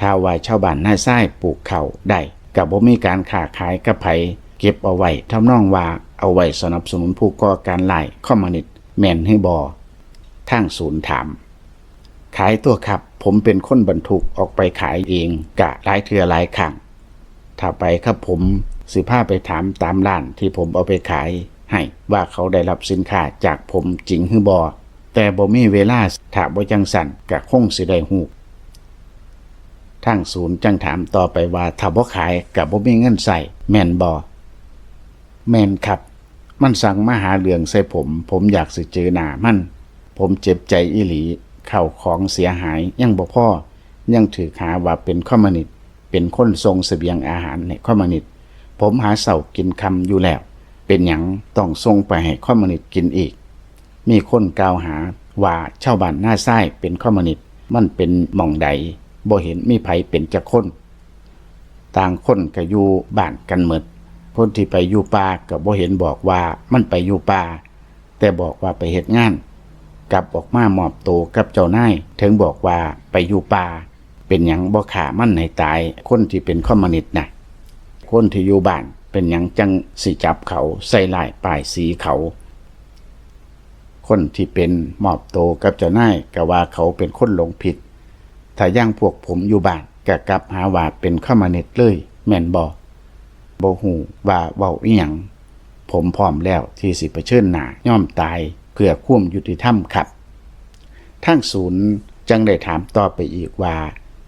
ຖ້າວ່າຊາວບ້ານນາຊາຍປູກເຂົ້າໄດ້, ກະບໍ່ມີການຄ້າຂາຍກັບໃຜ, ເກັບເອົາໄວ້ທຳນອງວ່າເອົາໄວ້ສະໜັບສະໜູນຜູ້ກໍ່ການຮ້າຍຄອມມູນິດ ແມ່ນຫຼືບໍ່? ທາງສູນຖາມ. ຂາຍຕົວະຄັບ, ຜົມເປັນຄົນບັນທຸກອອກໄປຂາຍເອງ ກະຫຼາຍເທື່ອຫຼາຍຄັ້ງ. ຖ້າໄປກັບຜົມ, ຊິພາໄປຖາມຕາມຮ້ານທີ່ຜົມເອົາໄປຂາຍໃຫ້ ວ່າເຂົາໄດ້ຮັບສິນຄ້າຈາກຜົມຈິງຫຼືບໍ່, ແຕ່ບໍ່ມີເວລາ, ຖ້າບໍ່ຈັ່ງຊັ້ນກະຄົງຊິໄດ້ຮູ້. ທາງສູນຈັ່ງຖາມຕໍ່ໄປວ່າ ຖ້າບໍ່ຂາຍກະບໍ່ມີເງິນໃຊ້ແມ່ນບໍ່? ແມ່ນຄັບ, ມັນສັ່ງມາຫາເລື່ອງໃສ່ຜົມ, ຜົມຢາກຊິເຈີໜ້າມັນ. ຜົມເຈັບໃຈອີ່ຫຼີ, ເຂົ້າຂອງເສຍຫາຍຍັງບໍ່ພໍ, ຍັງຖືກຫາວ່າເປັນຄອມມູນິດ, ເປັນຄົນສົ່ງສະບຽງອາຫານໃຫ້ຄອມມູນິດ. ຜົມຫາເຊົ້າກິນຄ່ຳຢູ່ແລ້ວ, ເປັນຫຍັງຕ້ອງສົ່ງໄປໃຫ້ຄອມມູນິດກິນອີກ? ມີຄົນກ່າວຫາວ່າຊາວບ້ານນາຊາຍເປັນຄອມມູນິດ, ມັນເປັນໝ່ອງໃດ? ບໍ່ເຫັນມີໃຜເປັນຈັກຄົນ. ຕ່າງຄົນກໍຢູ່ບ້ານກັນໝົດ. ຄົນທີ່ໄປຢູ່ປ່າກໍບໍ່ເຫັນບອກວ່າມັນໄປຢູ່ປ່າ, ແຕ່ບອກວ່າໄປເຮັດງານ, ກັບອອກມາມອບໂຕກັບເຈົ້ານາຍ, ເຖິງບອກວ່າໄປຢູ່ປ່າ. ເປັນຫຍັງບໍ່ຂ້າມັນໃຫ້ຕາຍ, ຄົນທີ່ເປັນຄອມມູນິດນະ? ຄົນທີ່ຢູ່ບ້ານ ເປັນຫຍັງຈັ່ງຊິຈັບເຂົາ, ໃສ່ຮ້າຍປ້າຍສີເຂົາ? ຄົນທີ່ເປັນມອບໂຕກັບເຈົ້ານາຍ ກໍວ່າເຂົາເປັນຄົນຫຼົງຜິດ. ຖ້າຢ່າງພວກຜົມຢູ່ບ້ານ ກໍກັບຫາວ່າເປັນຄອມມູນິດເລີຍ, ແມ່ນບໍ່? ບໍ່ຮູ້ວ່າເວົ້າອີ່ຫຍັງ. ຜົມພ້ອມແລ້ວທີ່ຊິປະເຊີນໜ້າຍອມຕາຍເພື່ອຄວາມຍຸຕິທຳຄັບ. ທາງສູນຈັ່ງໄດ້ຖາມຕໍ່ໄປອີກວ່າ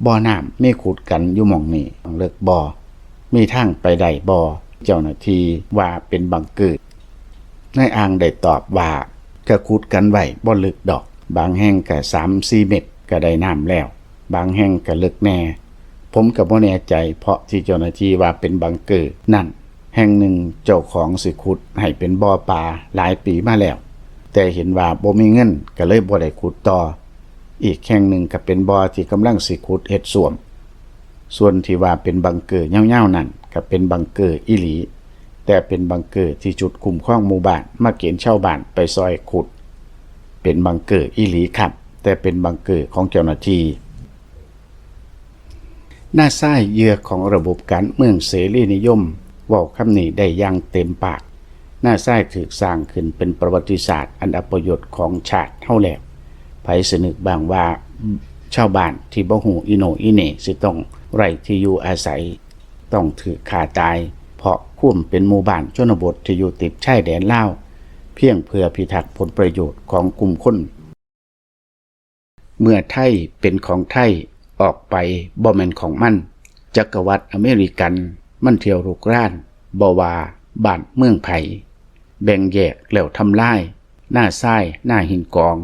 ບໍ່ນ້ຳມີຂຸດກັນຢູ່ໝ່ອງນີ້ເລິກບໍ່? ມີທາງໄປໄດ້ບໍ່? ເຈົ້າໜ້າທີ່ວ່າເປັນບັງເກີ. ນາຍອ່າງໄດ້ຕອບວ່າ ກະຂຸດກັນໄວ້ບໍ່ເລິກດອກ, ບາງແຫ່ງກະສາມສີ່ເມັດກະໄດ້ນ້ຳແລ້ວ, ບາງແຫ່ງກະເລິກແດ່. ຜົມກະບໍ່ແນ່ໃຈ ເພາະທີ່ເຈົ້າໜ້າທີ່ວ່າເປັນບັງເກີນັ້ນ, ແຫ່ງໜຶ່ງເຈົ້າຂອງຊິຂຸດໃຫ້ເປັນບໍ່ປາຫຼາຍປີມາແລ້ວ, ແຕ່ເຫັນວ່າບໍ່ມີເງິນ ກະເລີຍບໍ່ໄດ້ຂຸດຕໍ່. ອີກແຫ່ງໜຶ່ງກະເປັນບໍ່ທີ່ກຳລັງຊິຂຸດເຮັດສ້ວມ. ສ່ວນທີ່ວ່າເປັນບັງເກີຍາວໆນັ້ນ ກະເປັນບັງເກີອີ່ຫຼີ, ແຕ່ເປັນບັງເກີທີ່ຊຸດຄຸ້ມຄອງໝູ່ບ້ານມາເກນຊາວບ້ານໄປຊ່ອຍຂຸດ. ເປັນບັງເກີອີ່ຫຼີຄັບ, ແຕ່ເປັນບັງເກີຂອງເຈົ້າໜ້າທີ່. ນາຊາຍ ເຫຍື່ອຂອງລະບົບການເມືອງເສລີນິຍົມ ເວົ້າຄຳນີ້ໄດ້ຢ່າງເຕັມປາກ. ນາຊາຍຖືກສ້າງຂຶ້ນເປັນປະຫວັດຕິສາດອັນອັບປະຍົດຂອງຊາດເຮົາແລ້ວ. ໃຜຊິນຶກບ້າງວ່າ ຊາວບ້ານທີ່ບໍ່ຮູ້ອີໂໜ່ອີເໜ່ຊິຕ້ອງໄຮ້ທີ່ຢູ່ອາໄສ, ຕ້ອງຖືກຂ້າຕາຍ ເພາະຄວາມເປັນໝູ່ບ້ານຊົນນະບົດທີ່ຢູ່ຕິດຊາຍແດນລາວ, ພຽງເພື່ອພິທັກຜົນປະໂຫຍດຂອງກຸ່ມຄົນ. ເມື່ອໄທເປັນຂອງໄທ, ອອກໄປບໍ່ແມ່ນຂອງມັນ. ຈັກກະວັດອາເມລິກັນ ມັນທ່ຽວລຸກລານ, ບໍ່ວ່າບ້ານເມືອງໃຜ, ແບ່ງແຍກແລ້ວທຳລາຍ, ນາຊາຍ, ນາຫີນກອງ,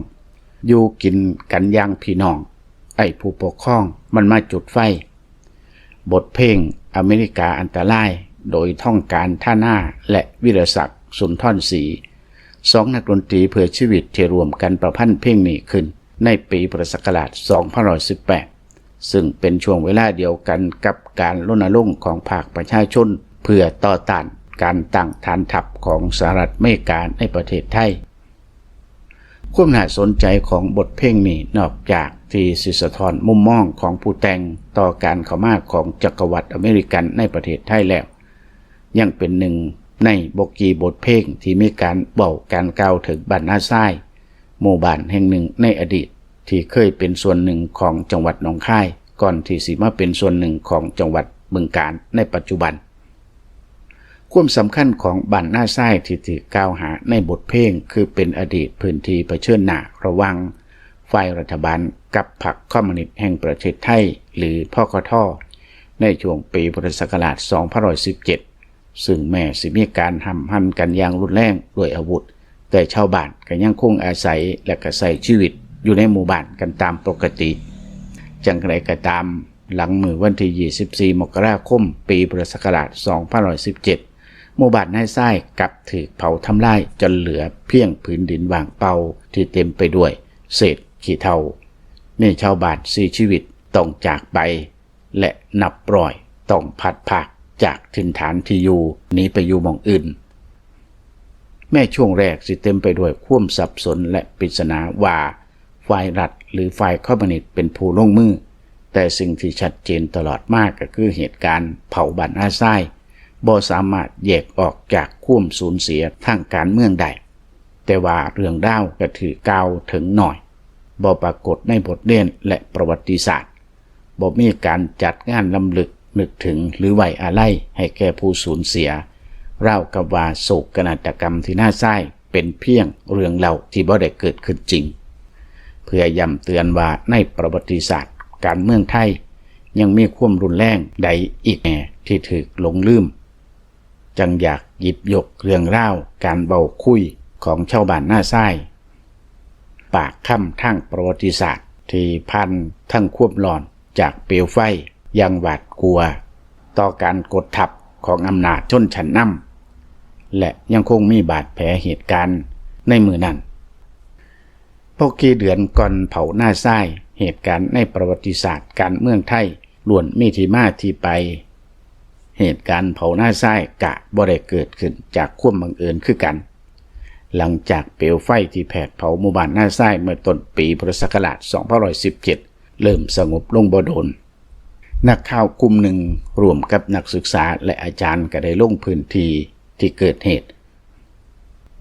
ຢູ່ກິນກັນຢ່າງພີ່ນ້ອງ, ໄອ້ຜູ້ປົກຄອງມັນມາຈຸດໄຟ. ບົດເພງອາເມລິກາອັນຕະລາຍ ໂດຍ ທອງການ ທານາ ແລະ ວິລະສັກ ສຸນທອນສີ ສອງນັກດົນຕີເພື່ອຊີວິດທີ່ຮ່ວມກັນປະພັນເພງນີ້ຂຶ້ນໃນປີພຸດທະສັກກະລາດ ສອງພັນຮ້ອຍສິບແປດ ຊຶ່ງເປັນຊ່ວງເວລາດຽວກັນກັບການລົນນະລົງຂອງພາກປະຊາຊົນເພື່ອຕໍ່ຕ້ານການຕັ້ງຖານທັບຂອງສະຫະລັດອາເມລິກາໃນປະເທດໄທ. ຄວາມໜ້າສົນໃຈຂອງບົດເພງນີ້ ນອກຈາກທີ່ຊິສະທ້ອນມຸມມອງຂອງຜູ້ແຕ່ງຕໍ່ການເຂົ້າມາຂອງຈັກກະວັດອາເມລິກັນໃນປະເທດໄທແລ້ວ ຍັງເປັນໜຶ່ງໃນບໍ່ກີ່ບົດເພງທີ່ມີການເວົ້າການກ່າວເຖິງບ້ານນາຊາຍ, ໝູ່ບ້ານແຫ່ງໜຶ່ງໃນອະດີດທີ່ເຄີຍເປັນສ່ວນໜຶ່ງຂອງຈັງຫວັດໜອງຄາຍ ກ່ອນທີ່ຊິມາເປັນສ່ວນໜຶ່ງຂອງຈັງຫວັດບຶງການໃນປັດຈຸບັນ. ຄວາມສຳຄັນຂອງບ້ານນາຊາຍທີ່ຖືກກ່າວຫາໃນບົດເພງ ຄືເປັນອະດີດພື້ນທີ່ປະເຊີນໜ້າລະຫວ່າງຝ່າຍລັດຖະບານກັບພັກຄອມມູນິດແຫ່ງປະເທດໄທ ຫຼື ພຄທ ໃນຊ່ວງປີພຸດທະສັກກະລາດ ສອງພັນຮ້ອຍສິບເຈັດ ຊຶ່ງແມ້ຊິມີການຫ້ຳຫັນກັນຢ່າງຮຸນແຮງດ້ວຍອາວຸດ, ແຕ່ຊາວບ້ານກໍຍັງຄົງອາໄສ ແລະ ກໍໃຊ້ຊີວິດຢູ່ໃນໝູ່ບ້ານກັນຕາມປົກກະຕິ. ຢ່າງໃດກໍຕາມ, ຫຼັງມື້ວັນທີ ຊາວສີ່ ມົກກະລາຄົມ ປີພຸດທະສັກກະລາດ ສອງພັນຮ້ອຍສິບເຈັດ ໝູ່ບ້ານນາຊາຍກັບຖືກເຜົາທຳລາຍຈົນເຫຼືອພຽງຜືນດິນວ່າງເປົ່າທີ່ເຕັມໄປດ້ວຍເສດຂີ້ເຖົ້າ. ມີຊາວບ້ານສີ່ຊີວິດຕ້ອງຈາກໄປ ແລະ ນັບຮ້ອຍຕ້ອງພັດພາກຈາກຖິ່ນຖານທີ່ຢູ່ ໜີໄປຢູ່ໝ່ອງອື່ນ. ແມ້ຊ່ວງແລກຊິເຕັມໄປດ້ວຍຄວາມສັບສົນ ແລະ ປິດສະໜາວ່າ ຝ່າຍລັດ ຫຼື ຝ່າຍຄອມມູນິດເປັນຜູ້ລົງມື, ແຕ່ສິ່ງທີ່ຊັດເຈນຕະຫຼອດມາກໍຄືເຫດການເຜົາບ້ານນາຊາຍ ບໍ່ສາມາດແຍກອອກຈາກຄວາມສູນເສຍທາງການເມືອງໄດ້. ແຕ່ວ່າເລື່ອງລາວກໍຖືກກ່າວເຖິງໜ້ອຍ, ບໍ່ປາກົດໃນບົດຮຽນ ແລະ ປະຫວັດຕິສາດ. ບໍ່ມີການຈັດງານລຳລຶກນຶກເຖິງ ຫຼື ໄວ້ອາໄລໃຫ້ແກ່ຜູ້ສູນເສຍ, ລາວກັບວ່າໂສກກະນາດຕະກຳທີ່ນາຊາຍເປັນພຽງເລື່ອງເລົ່າທີ່ບໍ່ໄດ້ເກີດຂຶ້ນຈິງ. ເພື່ອຢ້ຳເຕືອນວ່າໃນປະຫວັດຕິສາດການເມືອງໄທ ຍັງມີຄວາມຮຸນແຮງໃດອີກແດ່ທີ່ຖືກຫຼົງລືມ, ຈັ່ງຢາກຫຍິບຍົກເລື່ອງລາວການເວົ້າຄຸຍຂອງຊາວບ້ານນາຊາຍ ປາກຄຳທາງປະຫວັດຕິສາດທີ່ຜ່ານທັງຄວາມຮ້ອນຈາກເປວໄຟຢ່າງຫວາດກົວຕໍ່ການກົດທັບຂອງອຳນາດຊົນຊັ້ນນຳ ແລະ ຍັງຄົງມີບາດແຜເຫດການໃນມື້ນັ້ນ. ບໍ່ກີ່ເດືອນກ່ອນເຜົານາຊາຍ, ເຫດການໃນປະຫວັດຕິສາດການເມືອງໄທ ລ້ວນມີທີ່ມາທີ່ໄປ. ເຫດການເຜົານາຊາຍກະບໍ່ໄດ້ເກີດຂຶ້ນຈາກຄວາມບັງເອີນຄືກັນ. ຫຼັງຈາກເປວໄຟທີ່ແຜດເຜົາໝູ່ບ້ານນາຊາຍເມື່ອຕົ້ນປີພຸດທະສັກກະລາດ ສອງພັນຮ້ອຍສິບເຈັດ ເລີ່ມສະຫງົບລົງບໍ່ດົນ, ນັກຂ່າວກຸ່ມໜຶ່ງຮ່ວມກັບນັກສຶກສາ ແລະ ອາຈານກໍໄດ້ລົງພື້ນທີ່ທີ່ເກີດເຫດ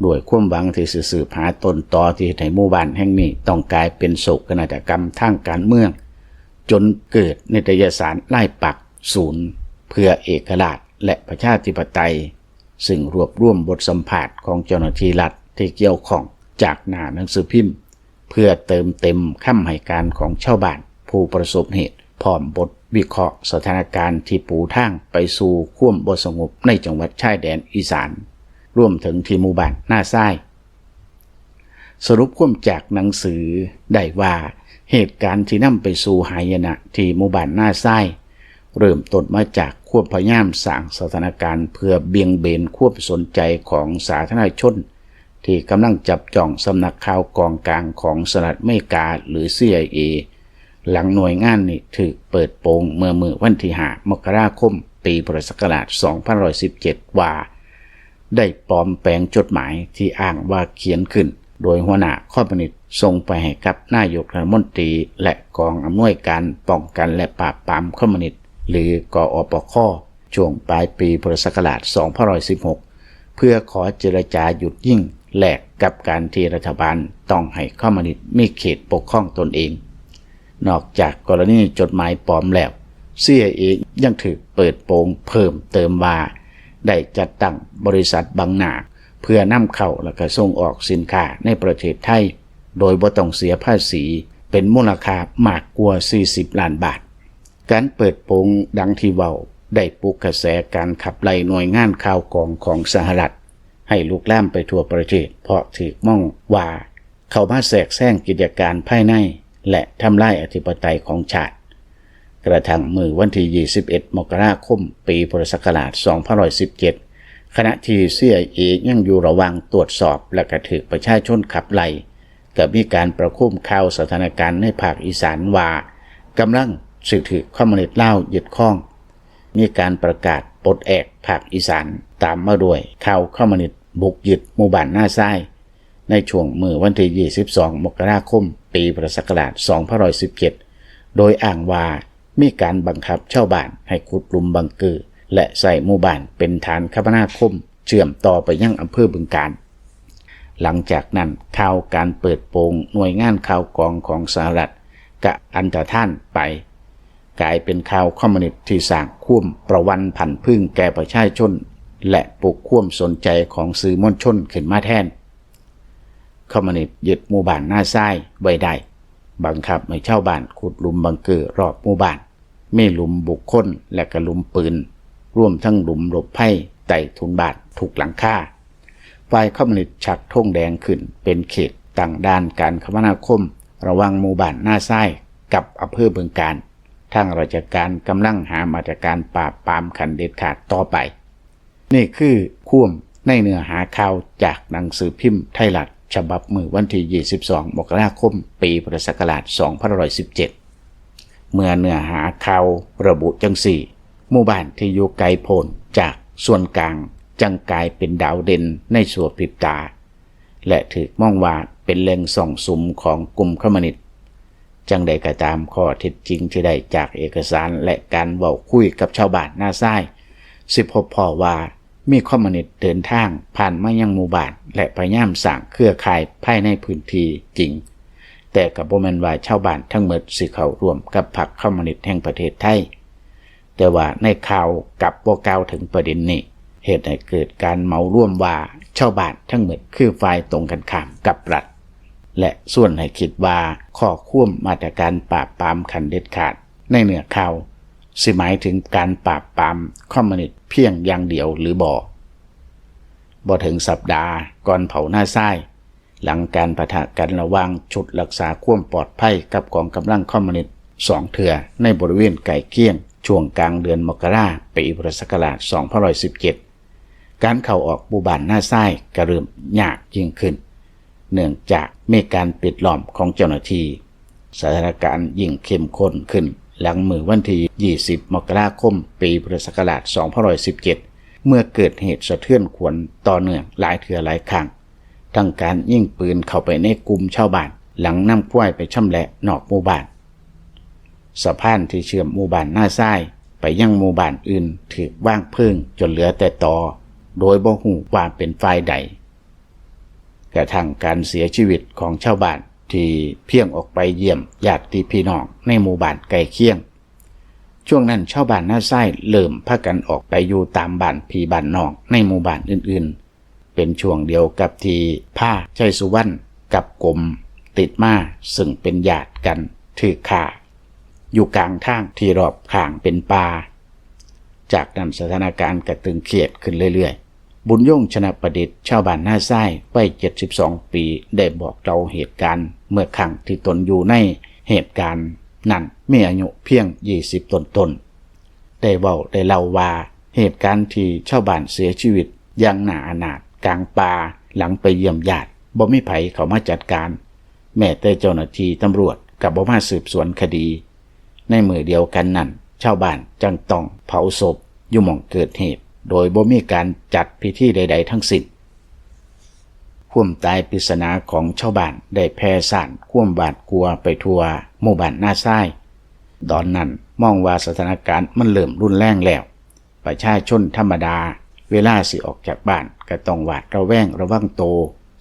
ດ້ວຍຄວາມຫວັງທີ່ຊິສືບຫາຕົ້ນຕໍທີ່ເຮັດໃຫ້ໝູ່ບ້ານແຫ່ງນີ້ຕ້ອງກາຍເປັນໂສກກະນາດຕະກຳທາງການເມືອງ, ຈົນເກີດນິດຕະຍະສານລາຍປັກສູນເພື່ອເອກະລາດ ແລະ ປະຊາທິປະໄຕ, ຊຶ່ງລວບລວມບົດສຳພາດຂອງເຈົ້າໜ້າທີ່ລັດທີ່ກ່ຽວຂ້ອງຈາກໜ້າໜັງສືພິມ ເພື່ອເຕີມເຕັມຄຳໃຫ້ການຂອງຊາວບ້ານຜູ້ປະສົບເຫດ, ພ້ອມບົດວິເຄາະສະຖານະການທີ່ປູທາງໄປສູ່ຄວາມບໍ່ສະຫງົບໃນຈັງຫວັດຊາຍແດນອີສານ, ລວມເຖິງທີ່ໝູ່ບ້ານນາຊາຍ. ສະຫຼຸບຄວາມຈາກໜັງສືໄດ້ວ່າ, ເຫດການທີ່ນຳໄປສູ່ຫາຍະນະທີ່ໝູ່ບ້ານນາຊາຍ ເລີ່ມຕົ້ນມາຈາກຄວາມພະຍາຍາມສ້າງສະຖານະການເພື່ອບົ່ງເບນຄວາມສົນໃຈຂອງສາທາລະນະຊົນ ທີ່ກຳລັງຈັບຈ້ອງສຳນັກຂ່າວກອງກາງຂອງສະຫະລັດອາເມລິກາ ຫຼື ຊີໄອເອ ຫຼັງໜ່ວຍງານນີ້ຖືກເປີດໂປງເມື່ອມື້ວັນທີ ຫ້າ ມົກກະລາຄົມ ປີພຸດທະສັກກະລາດ ສອງພັນຮ້ອຍສິບເຈັດ ວ່າ ໄດ້ປອມແປງຈົດໝາຍທີ່ອ້າງວ່າຂຽນຂຶ້ນໂດຍຫົວໜ້າຄອມມູນິດ ສົ່ງໄປໃຫ້ກັບນາຍົກລັດຖະມົນຕີ ແລະ ກອງອຳນວຍການປ້ອງກັນ ແລະ ປາບປາມຄອມມູນິດ ຫຼື ກອປຄ ຊ່ວງປາຍປີພຸດທະສັກກະລາດ ສອງພັນຮ້ອຍສິບຫົກ ເພື່ອຂໍເຈລະຈາຢຸດຍິງ ແລກກັບການທີ່ລັດຖະບານຕ້ອງໃຫ້ຄອມມູນິດມີເຂດປົກຄອງຕົນເອງ. ນອກຈາກກໍລະນີຈົດໝາຍປອມແລ້ວ, ຊີໄອເອ ຍັງຖືກເປີດໂປງເພີ່ມເຕີມວ່າ ໄດ້ຈັດຕັ້ງບໍລິສັດບັງໜ້າ ເພື່ອນຳເຂົ້າ ແລະ ກະສົ່ງອອກສິນຄ້າໃນປະເທດໄທ ໂດຍບໍ່ຕ້ອງເສຍພາສີ ເປັນມູນລະຄ່າມາກກວ່າ ສີ່ສິບລ້ານບາດ. ການເປີດໂປງດັ່ງທີ່ເວົ້າ ໄດ້ປຸກກະແສການຂັບໄລ່ໜ່ວຍງານຂ່າວກອງຂອງສະຫະລັດ ໃຫ້ລຸກລາມໄປທົ່ວປະເທດ, ເພາະຖືກມອງວ່າເຂົ້າມາແຊກແຊງກິດຈະການພາຍໃນ ແລະ ທຳລາຍອະທິປະໄຕຂອງຊາດ. ກະທັ້ງມື້ວັນທີ ຊາວເອັດ ມົກກະລາຄົມ ປີພຸດທະສັກກະລາດ ສອງພັນສິບເຈັດ ຂະນະທີ່ ຊີໄອເອ ຍັງຢູ່ລະຫວ່າງຕວດສອບ ແລະ ກະຖືກປະຊາຊົນຂັບໄລ່, ກະມີການປະຄຸມຂ່າວສະຖານະການໃນພາກອີສານວ່າ ກຳລັງຊິຖືກຄອມມູນິດລາວຍຶດຄອງ, ມີການປະກາດປົດແອກພາກອີສານຕາມມາດ້ວຍຂ່າວຄອມມູນິດບຸກຍຶດໝູ່ບ້ານນາຊາຍ ໃນຊ່ວງມື້ວັນທີ ຊາວສອງ ມົກກະລາຄົມ ປີພຸດທະສັກກະລາດ ສອງພັນສິບເຈັດ ໂດຍອ້າງວ່າມີການບັງຄັບຊາວບ້ານໃຫ້ຂຸດຫຼຸມບັງເກີ ແລະ ໃຊ້ໝູ່ບ້ານເປັນຖານຄະມະນາຄົມເຊື່ອມຕໍ່ໄປຍັງອຳເພີບຶງການ. ຫຼັງຈາກນັ້ນ, ຂ່າວການເປີດໂປງໜ່ວຍງານຂ່າວກອງຂອງສະຫະລັດກະອັນຕະທານໄປ, ກາຍເປັນຂ່າວຄອມມູນິດທີ່ສ້າງຄວາມປະວັນຜັນຜຶ່ງແກ່ປະຊາຊົນ ແລະ ປຸກຄວາມສົນໃຈຂອງສື່ມວນຊົນຂຶ້ນມາແທນ. ຄອມມູນິດຍຶດໝູ່ບ້ານນາຊາຍໄວ້ໄດ້, ບັງຄັບໃຫ້ຊາວບ້ານຂຸດຫຼຸມບັງເກີຮອບໝູ່ບ້ານ, ມີຫຼຸມບຸກຄົນ ແລະ ກະຫຼຸມປືນ, ລວມທັງຫຼຸມຫຼົບໄພໃຕ້ທຸນບ້ານທຸກຫຼັງຄາ. ຝ່າຍຄອມມູນິດຊັກທງແດງຂຶ້ນເປັນເຂດຕັ້ງດ່ານການຄະມະນາຄົມລະຫວ່າງໝູ່ບ້ານນາຊາຍກັບອຳເພີບຶງການ. ທາງລາຊະການກຳລັງຫາມາດຕະການປາບປາມຂັ້ນເດັດຂາດຕໍ່ໄປ. ນີ້ຄືຄວາມໃນເນື້ອຫາຂ່າວຈາກໜັງສືພິມໄທລັດ ສະບັບມື້ວັນທີ ຊາວສອງ ມົກກະລາຄົມ ປີພຸດທະສັກກະລາດ ສອງພັນສິບເຈັດ ເມື່ອເນື້ອຫາຂ່າວລະບຸຈັ່ງຊີ້, ໝູ່ບ້ານທີ່ຢູ່ໄກໂພ້ນຈາກສ່ວນກາງ ຈັ່ງກາຍເປັນດາວເດັ່ນໃນຊົ່ວພຣິບຕາ ແລະ ຖືກມອງວ່າເປັນແຫຼ່ງສ້ອງສຸມຂອງກຸ່ມຄອມມູນິດ. ຈັ່ງໃດກໍຕາມ, ຂໍ້ເທັດຈິງທີ່ໄດ້ຈາກເອກະສານ ແລະ ການເວົ້າຄຸຍກັບຊາວບ້ານນາຊາຍ ຊິພົບພໍ້ວ່າມີຄອມມູນິດເດີນທາງຜ່ານມາຍັງໝູ່ບ້ານ ແລະ ພະຍາຍາມສ້າງເຄືອຂ່າຍພາຍໃນພື້ນທີ່ຈິງ, ແຕ່ກໍບໍ່ແມ່ນວ່າຊາວບ້ານທັງໝົດຊິເຂົ້າຮ່ວມກັບພັກຄອມມູນິດແຫ່ງປະເທດໄທ. ແຕ່ວ່າໃນຂ່າວກັບບໍ່ກ່າວເຖິງປະເດັນນີ້, ເຮັດໃຫ້ເກີດການເໝົາລວມວ່າຊາວບ້ານທັງໝົດຄືຝ່າຍຕົງກັນຂ້າມກັບລັດ ແລະ ຊວນໃຫ້ຄິດວ່າຂໍ້ຄວາມມາດຕະການປາບປາມຂັ້ນເດັດຂາດໃນເນື້ອຂ່າວ ຊິໝາຍເຖິງການປາບປາມຄອມມູນິດພຽງຢ່າງດຽວຫຼືບໍ່. ບໍ່ເຖິງສັບດາກ່ອນເຜົານາຊາຍ, ຫຼັງການປະທະກັນລະຫວ່າງຊຸດລັກສາຄວາມປອດໄພກັບກອງກຳລັງຄອມມູນິດສອງເທື່ອໃນບໍລິເວນໃກ້ຄຽງ ຊ່ວງກາງເດືອນມົກກະລາ ປີພຸດທະສັກກະລາດ ສອງພັນສິບເຈັດ, ການເຂົ້າອອກໝູ່ບ້ານນາຊາຍກໍເລີ່ມຍາກຍິ່ງຂຶ້ນ, ເນື່ອງຈາກມີການປິດລ້ອມຂອງເຈົ້າໜ້າທີ່. ສະຖານະການຍິ່ງເຂັ້ມຂຸ້ນຂຶ້ນຫຼັງມື້ວັນທີ ຊາວຫົກ ມົກກະລາຄົມ ປີພຸດທະສັກກະລາດ ສອງພັນສິບເຈັດ ເມື່ອເກີດເຫດສະເທືອນຂວັນຕໍ່ເນື່ອງຫຼາຍເທື່ອຫຼາຍຄັ້ງ, ທັງການຍິງປືນເຂົ້າໄປໃນກຸ່ມຊາວບ້ານ ຫຼັງນຳຄວາຍໄປຊຳແຫຼະນອກໝູ່ບ້ານ. ສະພານທີ່ເຊື່ອມໝູ່ບ້ານນາຊາຍໄປຍັງໝູ່ບ້ານອື່ນຖືກວາງເພີງຈົນເຫຼືອແຕ່ຕໍ ໂດຍບໍ່ຮູ້ວ່າເປັນຝ່າຍໃດ. ກະທັ້ງການເສຍຊີວິດຂອງຊາວບ້ານທີ່ພຽງອອກໄປຢ້ຽມຍາດຕິພີ່ນ້ອງໃນໝູ່ບ້ານໃກ້ຄຽງ. ຊ່ວງນັ້ນຊາວບ້ານນາຊາຍເລີ່ມພາກັນອອກໄປຢູ່ຕາມບ້ານພີ່ບ້ານນ້ອງໃນໝູ່ບ້ານອື່ນໆ. ເປັນຊ່ວງດຽວກັບທີ່ພາໄຊສຸວັນກັບກົມຕິດມາ, ເຊິ່ງເປັນຍາດກັນ, ຖືກຂ້າຢູ່ກາງທາງທີ່ລອບຂ້າງເປັນປ່າ. ຈາກນັ້ນສະຖານະການກະຕຶງຄຽດຂຶ້ນເລື້ອຍໆ. ບຸນຍົງ ຊະນະປະດິດ, ຊາວບ້ານນາຊາຍ ໄວເຈັດສິບສອງປີ ໄດ້ບອກເລົ່າເຫດການເມື່ອຄັ້ງທີ່ຕົນຢູ່ໃນເຫດການນັ້ນ ມີອາຍຸພຽງຊາວປີຕົ້ນໆ. ໄດ້ເວົ້າໄດ້ເລົ່າວ່າ ເຫດການທີ່ຊາວບ້ານເສຍຊີວິດຢ່າງໜ້າອະນາດກາງປ່າ ຫຼັງໄປຢ້ຽມຍາດ ບໍ່ມີໃຜເຂົ້າມາຈັດການ, ແມ້ແຕ່ເຈົ້າໜ້າທີ່ຕຳຫຼວດກໍບໍ່ມາສືບສວນຄະດີ. ໃນມື້ດຽວກັນນັ້ນ, ຊາວບ້ານຈັ່ງຕ້ອງເຜົາສົບຢູ່ໝ່ອງເກີດເຫດ ໂດຍບໍ່ມີການຈັດພິທີໃດໆທັງສິ້ນ. ຄວາມຕາຍປຣິດສະໜາຂອງຊາວບ້ານໄດ້ແຜ່ສ້ານຄວາມຫວາດກົວໄປທົ່ວໝູ່ບ້ານນາຊາຍ. ຕອນນັ້ນມອງວ່າສະຖານະການມັນເລີ່ມຮຸນແຮງແລ້ວ. ປະຊາຊົນທຳມະດາ ເວລາຊິອອກຈາກບ້ານກໍຕ້ອງຫວາດລະແວງລະວັງໂຕ,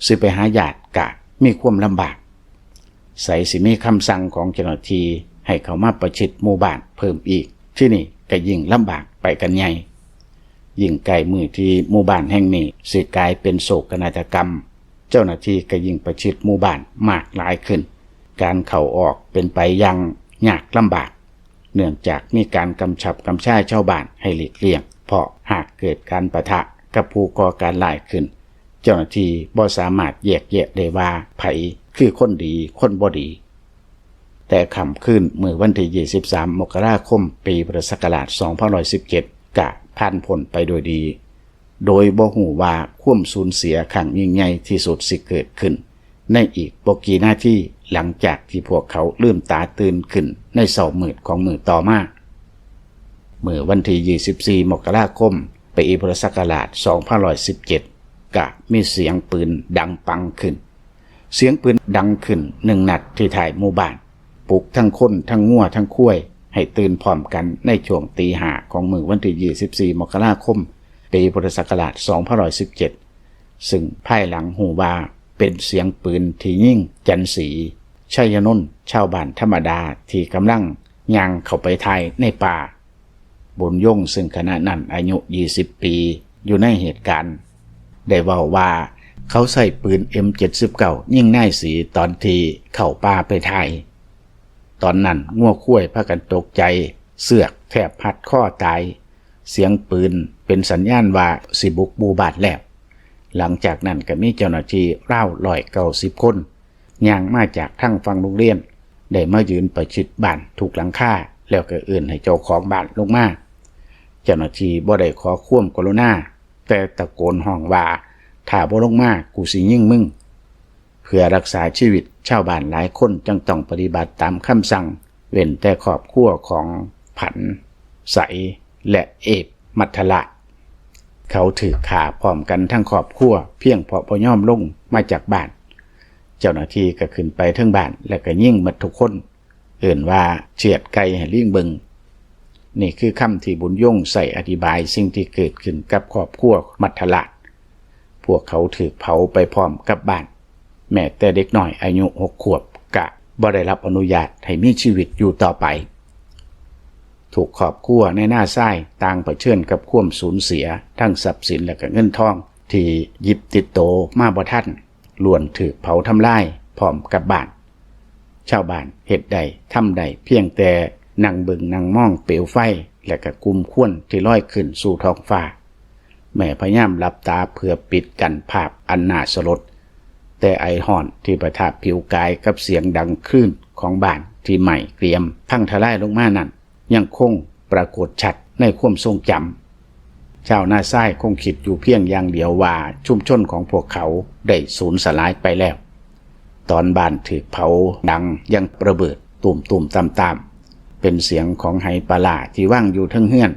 ຊິໄປຫາຍາດກະມີຄວາມລຳບາກ. ໃສຊິມີຄຳສັ່ງຂອງເຈົ້າໜ້າທີ່ໃຫ້ເຂົ້າມາປະຊິດໝູ່ບ້ານເພີ່ມອີກ, ທີນີ້ກໍຍິ່ງລຳບາກໄປກັນໃຫຍ່. ຍິ່ງໃກ້ມື້ທີ່ໝູ່ບ້ານແຫ່ງນີ້ຊິກາຍເປັນໂສກະນາດຕະກຳ, ເຈົ້າໜ້າທີ່ກໍຍິ່ງປະຊິດໝູ່ບ້ານມາກຫຼາຍຂຶ້ນ. ການເຂົ້າອອກເປັນໄປຢ່າງຍາກລຳບາກ, ເນື່ອງຈາກມີການກຳຊັບກຳຊາຍຊາວບ້ານໃຫ້ຫຼີກລ່ຽງ, ເພາະຫາກເກີດການປະທະກັບຜູ້ກໍ່ການຮ້າຍຂຶ້ນ, ເຈົ້າໜ້າທີ່ບໍ່ສາມາດແຍກແຍະໄດ້ວ່າໃຜຄືຄົນດີຄົນບໍ່ດີ. ແຕ່ຄ່ຳຄືນມື້ວັນທີ ຊາວສາມ ມົກກະລາຄົມ ປີພຸດທະສັກກະລາດ ສອງພັນຮ້ອຍສິບເຈັດ ກະຜ່ານພົ້ນໄປໂດຍດີ ໂດຍບໍ່ຮູ້ວ່າຄວາມສູນເສຍຄັ້ງຍິ່ງໃຫຍ່ທີ່ສຸດຊິເກີດຂຶ້ນໃນອີກບໍ່ກີ່ນາທີ ຫຼັງຈາກທີ່ພວກເຂົາລືມຕາຕື່ນຂຶ້ນໃນເຊົ້າມືດຂອງມື້ຕໍ່ມາ. ມື້ວັນທີ ຊາວສີ່ ມົກກະລາຄົມ ປີພຸດທະສັກກະລາດ ສອງພັນຮ້ອຍສິບເຈັດ ກະມີສຽງປືນດັງປັງຂຶ້ນ. ສຽງປືນດັງຂຶ້ນໜຶ່ງນັດທີ່ທ້າຍໝູ່ບ້ານ, ປຸກທັງຄົນ, ທັງງົວ, ທັງຄວາຍ ໃຫ້ຕື່ນພ້ອມກັນໃນຊ່ວງຕີຫ້າຂອງມື້ວັນທີ ຊາວສີ່ ມົກກະລາຄົມ ປີພຸດທະສັກກະລາດ ສອງພັນຮ້ອຍສິບເຈັດ ຊຶ່ງພາຍຫຼັງຮູ້ວ່າເປັນສຽງປືນທີ່ຍິງ ຈັນສີ ໄຊຍະນົນ, ຊາວບ້ານທຳມະດາທີ່ກຳລັງຍ່າງເຂົ້າໄປຖ່າຍໃນປ່າ. ບຸນຍົງ ຊຶ່ງຂະນະນັ້ນອາຍຸ ຊາວປີ ຢູ່ໃນເຫດການ ໄດ້ເວົ້າວ່າ ເຂົາໃຊ້ປືນ ເອັມ ເຈັດສິບເກົ້າ ຍິງນາຍສີຕອນທີ່ເຂົ້າປ່າໄປຖ່າຍ. ຕອນນັ້ນງົວຄວາຍພາກັນຕົກໃຈ, ເຊືອກແທບຮັດຄໍຕາຍ. ສຽງປືນເປັນສັນຍານວ່າຊິບຸກໝູ່ບ້ານແລ້ວ. ຫຼັງຈາກນັ້ນກໍມີເຈົ້າໜ້າທີ່ລາວ ຮ້ອຍເກົ້າສິບຄົນ ຍ່າງມາຈາກທາງຝັ່ງໂຮງຮຽນ ໄດ້ມາຢືນປະຊິດບ້ານທຸກຫຼັງຄາ ແລ້ວກໍເອີ້ນໃຫ້ເຈົ້າຂອງບ້ານລົງມາ. ເຈົ້າໜ້າທີ່ບໍ່ໄດ້ຂໍຄວາມກະລຸນາ, ແຕ່ຕະໂກນຮ້ອງວ່າ ຖ້າບໍ່ລົງມາ ກູຊິຍິງມຶງ. ເພື່ອຮັກສາຊີວິດ, ຊາວບ້ານຫຼາຍຄົນຈຶ່ງຕ້ອງປະຕິບັດຕາມຄຳສັ່ງ, ເວັ້ນແຕ່ຄອບຄົວຂອງ ຜັນ, ໃສ ແລະ ເອບ ມັດທະລະ. ເຂົາຖືກຂ້າພ້ອມກັນທັງຄອບຄົວ ພຽງເພາະບໍ່ຍອມລົງມາຈາກບ້ານ. ເຈົ້າໜ້າທີ່ກໍຂຶ້ນໄປເທິງບ້ານ ແລະ ກໍຍິງໝົດທຸກຄົນ, ເອີ້ນວ່າເຊືອດໄກ່ໃຫ້ລີງເບິ່ງ. ນີ້ຄືຄຳທີ່ບຸນຍົງໃຊ້ອະທິບາຍສິ່ງທີ່ເກີດຂຶ້ນກັບຄອບຄົວມັດທະລະ. ພວກເຂົາຖືກເຜົາໄປພ້ອມກັບບ້ານ. ແມ້ແຕ່ເດັກນ້ອຍອາຍຸຫົກຂວບກະບໍ່ໄດ້ຮັບອະນຸຍາດໃຫ້ມີຊີວິດຢູ່ຕໍ່ໄປ. ທຸກຄອບຄົວໃນນາຊາຍຕ່າງປະເຊີນກັບຄວາມສູນເສຍທັງຊັບສິນ ແລະ ກະເງິນທອງທີ່ຫຍິບຕິດໂຕມາບໍ່ທັນ ລ້ວນຖືກເຜົາທຳລາຍພ້ອມກັບບ້ານ. ຊາວບ້ານເຮັດໄດ້ທຳໄດ້ພຽງແຕ່ນັ່ງເບິ່ງນັ່ງມອງເປວໄຟ ແລະ ກະກຸ່ມຄວັນທີ່ລອຍຂຶ້ນສູ່ທ້ອງຟ້າ. ແມ້ພະຍາຍາມຫຼັບຕາເພື່ອປິດກັ້ນພາບອັນໜ້າສະຫຼົດ, ແຕ່ໄອຮ້ອນທີ່ປະທະຜິວກາຍກັບສຽງດັງຄື້ນຂອງບ້ານທີ່ໄໝ້ກຽມພັງທະລາຍລົງມານັ້ນ ຍັງຄົງປາກົດຊັດໃນຄວາມຊົງຈຳ. ຊາວນາຊາຍຄົງຄິດຢູ່ພຽງຢ່າງດຽວວ່າ ຊຸມຊົນຂອງພວກເຂົາໄດ້ສູນສະຫຼາຍໄປແລ້ວ. ຕອນບ້ານຖືກເຜົາດັງຢ່າງລະເບີດຕຸ້ມໆຕ່ຳໆ, ເປັນສຽງຂອງໄຫປາຫຼ້າທີ່ວາງຢູ່ເທິງເຮືອນ.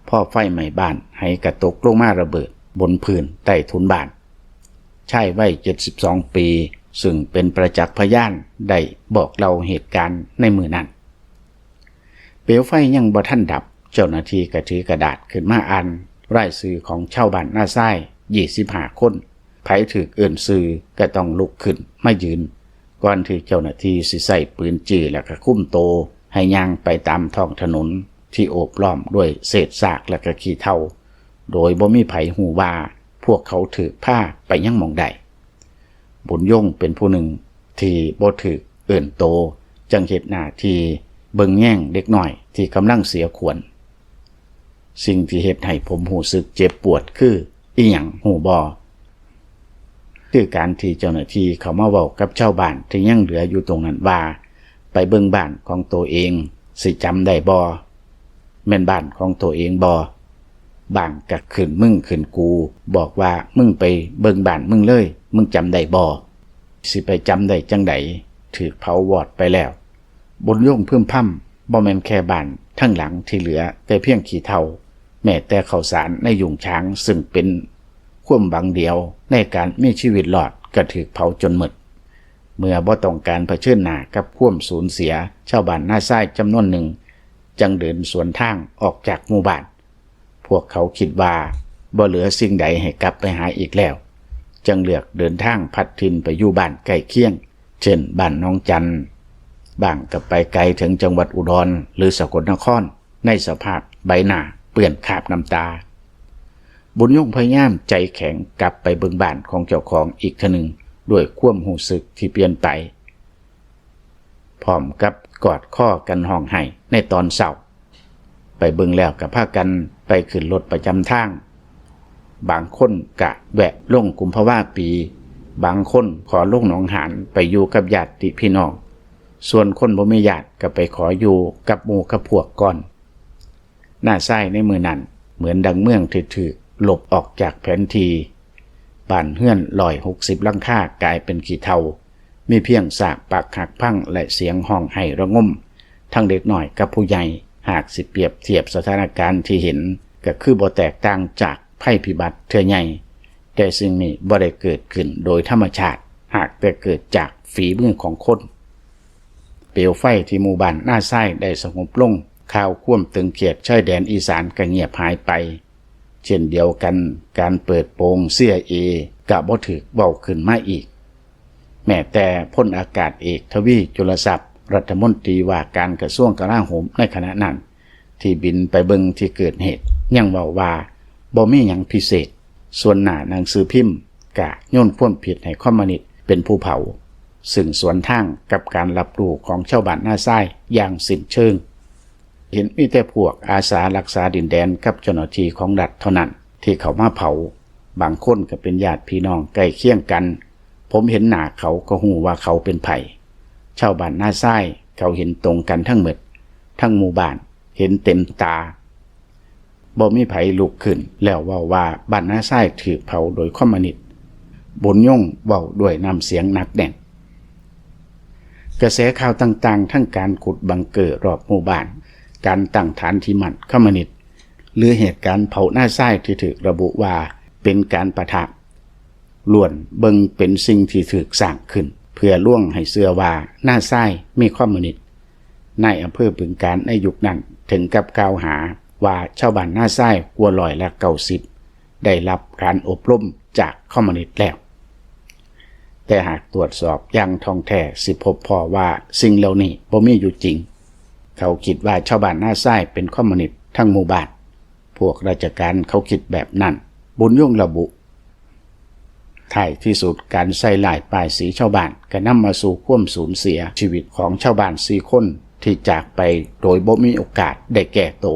ພໍໄຟໄໝ້ບ້ານ, ໄຫກະຕົກລົງມາລະເບີດບົນພື້ນໃຕ້ຖົນບ້ານ. ຊາຍໄວເຈັດສິບສອງປີ ຊຶ່ງເປັນປະຈັກພະຍານ ໄດ້ບອກເລົ່າເຫດການໃນມື້ນັ້ນ. ເປວໄຟຍັງບໍ່ທັນດັບ, ເຈົ້າໜ້າທີ່ກໍຖືກະດາດຂຶ້ນມາອ່ານລາຍຊື່ຂອງຊາວບ້ານນາຊາຍ ຊາວຫ້າຄົນ. ໃຜຖືກເອີ້ນຊື່ກໍຕ້ອງລຸກຂຶ້ນມາຢືນ, ກ່ອນທີ່ເຈົ້າໜ້າທີ່ຊິໃຊ້ປືນຈີ້ ແລ້ວກໍຄຸມໂຕໃຫ້ຍ່າງໄປຕາມທ້ອງຖະໜົນທີ່ໂອບລ້ອມດ້ວຍເສດຊາກ ແລະ ກໍຂີ້ເຖົ້າ, ໂດຍບໍ່ມີໃຜຮູ້ວ່າພວກເຂົາຖືກພາໄປຍັງໝ່ອງໃດ. ບຸນຍົງເປັນຜູ້ໜຶ່ງທີ່ບໍ່ຖືກເອີ້ນໂຕ, ຈຶ່ງເຮັດໜ້າທີ່ເບິ່ງແຍງເດັກນ້ອຍທີ່ກຳລັງເສຍຂວັນ. ສິ່ງທີ່ເຮັດໃຫ້ຜົມຮູ້ສຶກເຈັບປວດຄືອີ່ຫຍັງຮູ້ບໍ່? ຄືການທີ່ເຈົ້າໜ້າທີ່ເຂົ້າມາເວົ້າກັບຊາວບ້ານທີ່ຍັງເຫຼືອຢູ່ຕົງນັ້ນວ່າ ໄປເບິ່ງບ້ານຂອງໂຕເອງ ຊິຈຳໄດ້ບໍ່? ແມ່ນບ້ານຂອງໂຕເອງບໍ່? ບາງກະຂຶ້ນມຶງຂຶ້ນກູ, ບອກວ່າ ມຶງໄປເບິ່ງບ້ານມຶງເລີຍ, ມຶງຈຳໄດ້ບໍ່? ຊິໄປຈຳໄດ້ຈັ່ງໃດ? ຖືກເຜົາວອດໄປແລ້ວ. ບຸນຍົງພຶມພຳ, ບໍ່ແມ່ນແຄ່ບ້ານທັງຫຼັງທີ່ເຫຼືອແຕ່ພຽງຂີ້ເຖົ້າ, ແມ້ແຕ່ເຂົ້າສານໃນຍຸງຊາງ ຊຶ່ງເປັນຄວາມຫວັງດຽວໃນການມີຊີວິດລອດ ກໍຖືກເຜົາຈົນໝົດ. ເມື່ອບໍ່ຕ້ອງການຜະເຊີນໜ້າກັບຄວາມສູນເສຍ, ຊາວບ້ານນາຊາຍຈຳນວນໜຶ່ງ ຈັ່ງເດີນສວນທາງອອກຈາກໝູ່ບ້ານ. ພວກເຂົາຄິດວ່າບໍ່ເຫຼືອສິ່ງໃດໃຫ້ກັບໄປຫາອີກແລ້ວ, ຈຶ່ງເລືອກເດີນທາງພັດຖິ່ນໄປຢູ່ບ້ານໃກ້ຄຽງ, ເຊັ່ນ ບ້ານໜອງຈັນ, ບາງກໍໄປໄກເຖິງຈັງຫວັດອຸດອນ ຫຼື ສະກົນນະຄອນ, ໃນສະພາບໃບໜ້າເປື້ອນຄາບນ້ຳຕາ. ບຸນຍົງພະຍາຍາມໃຈແຂງກັບໄປເບິ່ງບ້ານຂອງເຈົ້າຂອງອີກເທື່ອໜຶ່ງ ດ້ວຍຄວາມຮູ້ສຶກທີ່ປ່ຽນໄປ. ພ້ອມກັບກອດຄໍກັນຮ້ອງໄຫ້ໃນຕອນເຊົ້າ. ໄປເບິ່ງແລ້ວກໍພາກັນໄປຂຶ້ນລົດປະຈຳທາງ. ບາງຄົນກະແວະລົງກຸມພະວາປີ, ບາງຄົນຂໍລົງໜອງຫານໄປຢູ່ກັບຍາດຕິພີ່ນ້ອງ. ສ່ວນຄົນບໍ່ມີຍາດກໍໄປຂໍຢູ່ກັບໝູ່ກັບພວກກ່ອນ. ນາຊາຍໃນມື້ນັ້ນເໝືອນດັ່ງເມືອງທີ່ຖືກລົບອອກຈາກແຜນທີ່, ບ້ານເຮືອນຮ້ອຍຫົກສິບຫຼັງຄາກາຍເປັນຂີ້ເຖົ່າ, ມີພຽງຊາກປັກຫັກພັງ ແລະ ສຽງຮ້ອງໄຫ້ລະງົມທັງເດັກນ້ອຍກັບຜູ້ໃຫຍ່. ຫາກຊິປຽບທຽບສະຖານະການທີ່ເຫັນ ກໍຄືບໍ່ແຕກຕ່າງຈາກໄພພິບັດເທື່ອໃຫຍ່, ແຕ່ສິ່ງນີ້ບໍ່ໄດ້ເກີດຂຶ້ນໂດຍທຳມະຊາດ, ຫາກແຕ່ເກີດຈາກຝີມືຂອງຄົນ. ເປວໄຟທີ່ໝູ່ບ້ານນາຊາຍໄດ້ສະຫງົບລົງ, ຂ່າວຄວາມຕຶງຄຽດຊາຍແດນອີສານກໍງຽບຫາຍໄປ. ເຊັ່ນດຽວກັນ, ການເປີດໂປງ CIA ກໍບໍ່ຖືກເວົ້າຂຶ້ນມາອີກ. ແມ້ແຕ່ພົນອາກາດເອກ ທະວີ ຈຸລະຊັບ ລັດຖະມົນຕີວ່າການກະຊວງກະລາໂຫມໃນຂະນະນັ້ນ ທີ່ບິນໄປເບິ່ງທີ່ເກີດເຫດ ຍັງເວົ້າວ່າບໍ່ມີຫຍັງພິເສດ. ສ່ວນໜ້າໜັງສືພິມກະໂຍນຄວາມຜິດໃຫ້ຄອມມູນິດເປັນຜູ້ເຜົາ, ຊຶ່ງສວນທາງກັບການຮັບຮູ້ຂອງຊາວບ້ານນາຊາຍຢ່າງສິ້ນເຊີງ. ເຫັນມີແຕ່ພວກອາສາລັກສາດິນແດນກັບເຈົ້າໜ້າທີ່ຂອງລັດເທົ່ານັ້ນທີ່ເຂົ້າມາເຜົາ. ບາງຄົນກໍເປັນຍາດພີ່ນ້ອງໃກ້ຄຽງກັນ. ຜົມເຫັນໜ້າເຂົາກໍຮູ້ວ່າເຂົາເປັນໃຜ. ຊາວບ້ານນາຊາຍເຂົາເຫັນຕົງກັນທັງໝົດ, ທັງໝູ່ບ້ານເຫັນເຕັມຕາ. ບໍ່ມີໃຜລຸກຂຶ້ນແລ້ວເວົ້າວ່າບ້ານນາຊາຍຖືກເຜົາໂດຍຄອມມູນິດ, ບຸນຍົງເວົ້າດ້ວຍນ້ຳສຽງໜັກແໜ້ນ. ກະແສຂ່າວຕ່າງໆ ທັງການຂຸດບັງເກີລອບໝູ່ບ້ານ, ການຕັ້ງຖານທີ່ໝັ້ນຄອມມູນິດ ຫຼື ເຫດການເຜົານາຊາຍທີ່ຖືກລະບຸວ່າເປັນການປະທະ, ລ້ວນເບິ່ງເປັນສິ່ງທີ່ຖືກສ້າງຂຶ້ນເພື່ອລວງໃຫ້ເຊື່ອວ່ານາຊາຍມີຄອມມູນິດ. ນາຍອຳເພີບຶງການໃນຍຸກນັ້ນເຖິງກັບກ່າວຫາວ່າຊາວບ້ານນາຊາຍກວ່າຮ້ອຍລະເກົ້າສິບ ໄດ້ຮັບການອົບຮົມຈາກຄອມມູນິດແລ້ວ. ແຕ່ຫາກຕວດສອບຢ່າງທ່ອງແທ້ ຊິພົບພໍ້ວ່າສິ່ງເຫຼົ່ານີ້ບໍ່ມີຢູ່ຈິງ. ເຂົາຄິດວ່າຊາວບ້ານນາຊາຍເປັນຄອມມູນິດທັງໝູ່ບ້ານ. ພວກລາຊະການເຂົາຄິດແບບນັ້ນ, ບຸນຍົງລະບຸ. ທ້າຍທີ່ສຸດ, ການໃສ່ຮ້າຍປ້າຍສີຊາວບ້ານກໍນຳມາສູ່ຄວາມສູນເສຍຊີວິດຂອງຊາວບ້ານສີ່ຄົນທີ່ຈາກໄປໂດຍບໍ່ມີໂອກາດໄດ້ແກ້ໂຕ.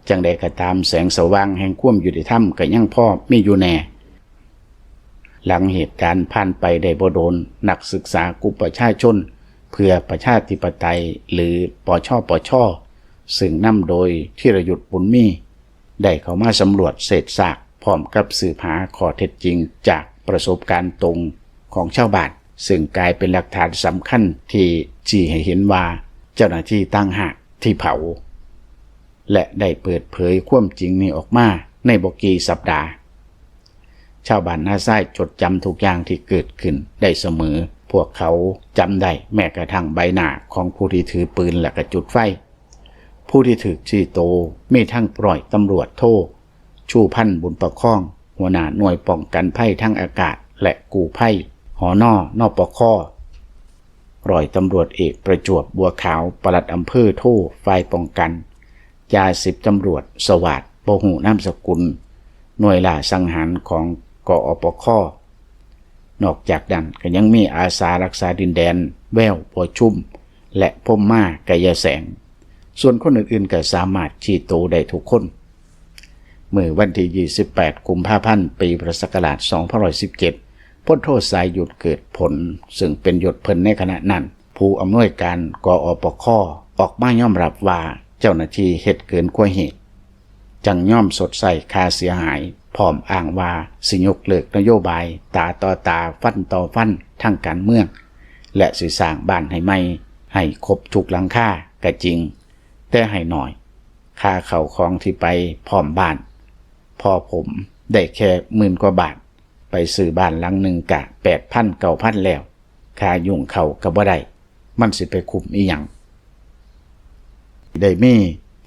ຈັ່ງໃດກໍຕາມ, ແສງສະຫວ່າງແຫ່ງຄວາມຍຸຕິທຳກໍຍັງພໍມີຢູ່ແດ່. ຫຼັງເຫດການຜ່ານໄປໄດ້ບໍ່ດົນ, ນັກສຶກສາກຸ່ມປະຊາຊົນເພື່ອປະຊາທິປະໄຕ ຫຼື ປຊປຊ ຊຶ່ງນຳໂດຍ ທີລະຍຸດ ບຸນມີ ໄດ້ເຂົ້າມາສຳຫຼວດເສດຊາກ ພ້ອມກັບສືບຫາຂໍ້ເທັດຈິງຈາກປະສົບການຕົງຂອງຊາວບ້ານ, ຊຶ່ງກາຍເປັນຫຼັກຖານສຳຄັນທີ່ຊີ້ໃຫ້ເຫັນວ່າເຈົ້າໜ້າທີ່ຕ່າງຫາກທີ່ເຜົາ ແລະ ໄດ້ເປີດເຜີຍຄວາມຈິງນີ້ອອກມາໃນບໍ່ກີ່ສັບດາ. ຊາວບ້ານນາຊາຍຈົດຈຳທຸກຢ່າງທີ່ເກີດຂຶ້ນໄດ້ສະເໝີ. ພວກເຂົາຈຳໄດ້ແມ້ກະທັ່ງໃບໜ້າຂອງຜູ້ທີ່ຖືປືນ ແລະ ກະຈຸດໄຟ. ຜູ້ທີ່ຖືກຊີ້ໂຕມີທັງຮ້ອຍຕຳຫຼວດໂທ ຊູພັນ ບຸນປະຄອງ, ຫົວໜ້າໜ່ວຍປ້ອງກັນໄພທາງອາກາດ ແລະ ກູ້ໄພ ຫນ ນປຄ, ຮ້ອຍຕຳຫຼວດເອກ ປະຈວບ ບົວຂາວ, ປະຫຼັດອຳເພີໂທ ຝ່າຍປ້ອງກັນ, ຈ່າສິບຕຳຫຼວດ ສະຫວາດ ບໍ່ຮູ້ນາມສະກຸນ, ໜ່ວຍລ່າສັງຫານຂອງ ກອປຄ. ນອກຈາກນັ້ນກໍຍັງມີອາສາລັກສາດິນແດນ ແວວ ບົວຊຸມ ແລະ ພົມມາ ໄກຍະແສງ. ສ່ວນຄົນອື່ນໆກໍສາມາດຊີ້ໂຕໄດ້ທຸກຄົນ. ມື້ວັນທີຊາວແປດ ກຸມພາພັນ ປີພຸດທະສັກກະລາດ ສອງພັນຫ້າຮ້ອຍສິບເຈັດ ພົນໂທ ສາຍຍຸດ ເກີດຜົນ, ເຊິ່ງເປັນຍົດເພິ່ນໃນຂະນະນັ້ນ, ຜູ້ອຳນວຍການ ກອປຄ ອອກມາຍອມຮັບວ່າເຈົ້າໜ້າທີ່ເຮັດເກີນກວ່າເຫດ, ຈັ່ງຍອມຊົດໃຊ້ຄ່າເສຍຫາຍ, ພ້ອມອ້າງວ່າຊິຍົກເລີກນະໂຍບາຍຕາຕໍ່ຕາ ຟັນຕໍ່ຟັນທາງການເມືອງ ແລະ ຊິສ້າງບ້ານໃຫ້ໃໝ່ໃຫ້ຄົບທຸກຫຼັງຄາກໍຈິງ, ແຕ່ໃຫ້ໜ້ອຍ. ຄ່າເຂົ້າຂອງທີ່ໄປພ້ອມບ້ານ, ພໍ່ຜົມໄດ້ແຄ່ໝື່ນກວ່າບາດ, ໄປຊື້ບ້ານຫຼັງໜຶ່ງກະແປດພັນເກົ້າພັນແລ້ວ, ຄ່າຍຸ່ງເຂົ້າກໍບໍ່ໄດ້, ມັນຊິໄປຄຸ້ມອີ່ຫຍັງ? ໄດ້ມີ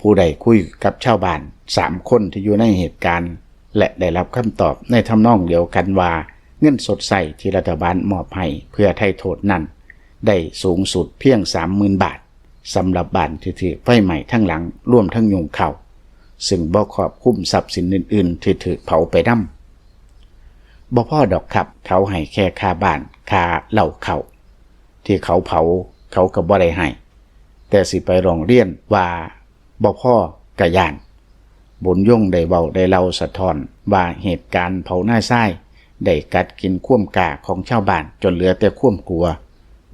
ຜູ້ໃດຄຸຍກັບຊາວບ້ານສາມຄົນທີ່ຢູ່ໃນເຫດການ ແລະ ໄດ້ຮັບຄຳຕອບໃນທຳນອງດຽວກັນວ່າ ເງິນຊົດໃຊ້ທີ່ລັດຖະບານມອບໃຫ້ເພື່ອໄຖ່ໂທດນັ້ນ ໄດ້ສູງສຸດພຽງສາມໝື່ນບາດ. ສຳລັບບ້ານທີ່ຖືກໄຟໄໝ້ທັງຫຼັງ, ລວມທັງຍຸ່ງເຂົ້າ, ຊຶ່ງບໍ່ຄອບຄຸມຊັບສິນອື່ນໆທີ່ຖືກເຜົາໄປນຳ. ບໍ່ພໍດອກຄັບ, ເຂົາໃຫ້ແຄ່ຄ່າບ້ານ, ຄ່າເຫຼົ້າເຂົ້າ ທີ່ເຂົາເຜົາ, ເຂົາກໍບໍ່ໄດ້ໃຫ້, ແຕ່ຊິໄປຮ້ອງຮຽນວ່າບໍ່ພໍກໍຢ້ານ. ບຸນຍົງໄດ້ເວົ້າໄດ້ເລົ່າສະທ້ອນວ່າ ເຫດການເຜົານາຊາຍໄດ້ກັດກິນຄວາມກ້າຂອງຊາວບ້ານຈົນເຫຼືອແຕ່ຄວາມກົວ,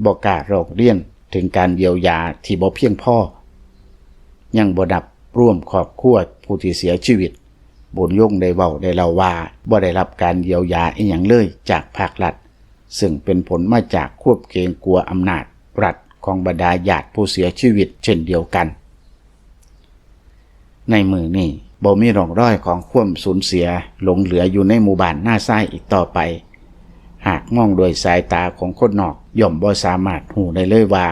ບໍ່ກ້າຮ້ອງຮຽນ ເຖິງການຢຽວຢາທີ່ບໍ່ພຽງພໍ, ຍັງບໍ່ນັບລວມຄອບຄົວຜູ້ທີ່ເສຍຊີວິດ. ບຸນຍົງໄດ້ເວົ້າໄດ້ເລົ່າວ່າ ບໍ່ໄດ້ຮັບການຢຽວຢາອີ່ຫຍັງເລີຍຈາກພາກລັດ, ເຊິ່ງເປັນຜົນມາຈາກຄວາມເກງກົວອຳນາດລັດຂອງບັນດາຍາດຜູ້ເສຍຊີວິດເຊັ່ນດຽວກັນ. ໃນມື້ນີ້ ບໍ່ມີຮ່ອງຮອຍຂອງຄວາມສູນເສຍຫຼົງເຫຼືອຢູ່ໃນໝູ່ບ້ານນາຊາຍອີກຕໍ່ໄປ. ຫາກມອງດ້ວຍສາຍຕາຂອງຄົນນອກ ຍ່ອມບໍ່ສາມາດຮູ້ໄດ້ເລີຍວ່າ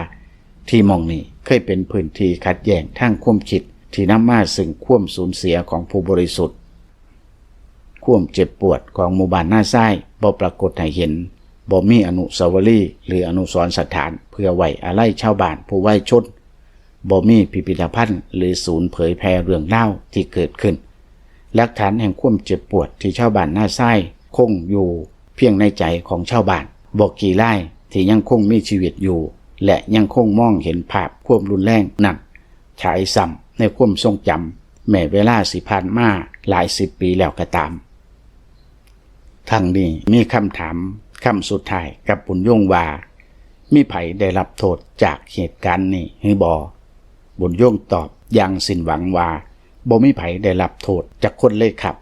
ທີ່ໝ່ອງນີ້ເຄີຍເປັນພື້ນທີ່ຂັດແຍ່ງທາງຄວາມຄິດ ທີ່ນຳມາເຊິ່ງຄວາມສູນເສຍຂອງຜູ້ບໍລິສຸດ. ຄວາມເຈັບປວດຂອງໝູ່ບ້ານນາຊາຍບໍ່ປາກົດໃຫ້ເຫັນ, ບໍ່ມີອະນຸສາວະລີ ຫຼື ອະນຸສອນສະຖານເພື່ອໄວ້ອາໄລຊາວບ້ານຜູ້ວາຍຊົນ, ບໍ່ມີພິພິທະພັນ ຫຼື ສູນເຜີຍແຜ່ເລື່ອງລາວທີ່ເກີດຂຶ້ນ. ຫຼັກຖານແຫ່ງຄວາມເຈັບປວດທີ່ຊາວບ້ານນາຊາຍຄົງຢູ່ພຽງໃນໃຈຂອງຊາວບ້ານບໍ່ກີ່ລາຍທີ່ຍັງຄົງມີຊີວິດຢູ່ ແລະ ຍັງຄົງມອງເຫັນພາບຄວາມຮຸນແຮງນັ້ນ ສາຍຊ້ຳໃນຄວາມຊົງຈຳ ແມ້ເວລາຊິຜ່ານມາຫຼາຍສິບປີແລ້ວກໍຕາມ. ທັງນີ້ມີຄຳຖາມຄຳສຸດທ້າຍກັບບຸນຍົງວ່າ ມີໃຜໄດ້ຮັບໂທດຈາກເຫດການນີ້ຫຼືບໍ່? ບຸນຍົງຕອບຢ່າງສິ້ນຫວັງວ່າ ບໍ່ມີໃຜໄດ້ຮັບໂທດຈັກຄົນເລີຍຄັບ.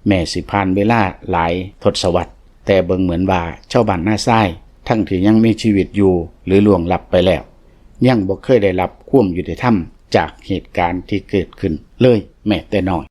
ແມ້ຊິຜ່ານເວລາຫຼາຍທົດສະວັດ, ແຕ່ເບິ່ງເໝືອນວ່າຊາວບ້ານນາຊາຍ ທັງທີ່ຍັງມີຊີວິດຢູ່ ຫຼື ລ່ວງລັບໄປແລ້ວ ຍັງບໍ່ເຄີຍໄດ້ຮັບຄວາມຍຸຕິທຳຈາກເຫດການທີ່ເກີດຂຶ້ນເລີຍແມ້ແຕ່ນ້ອຍ.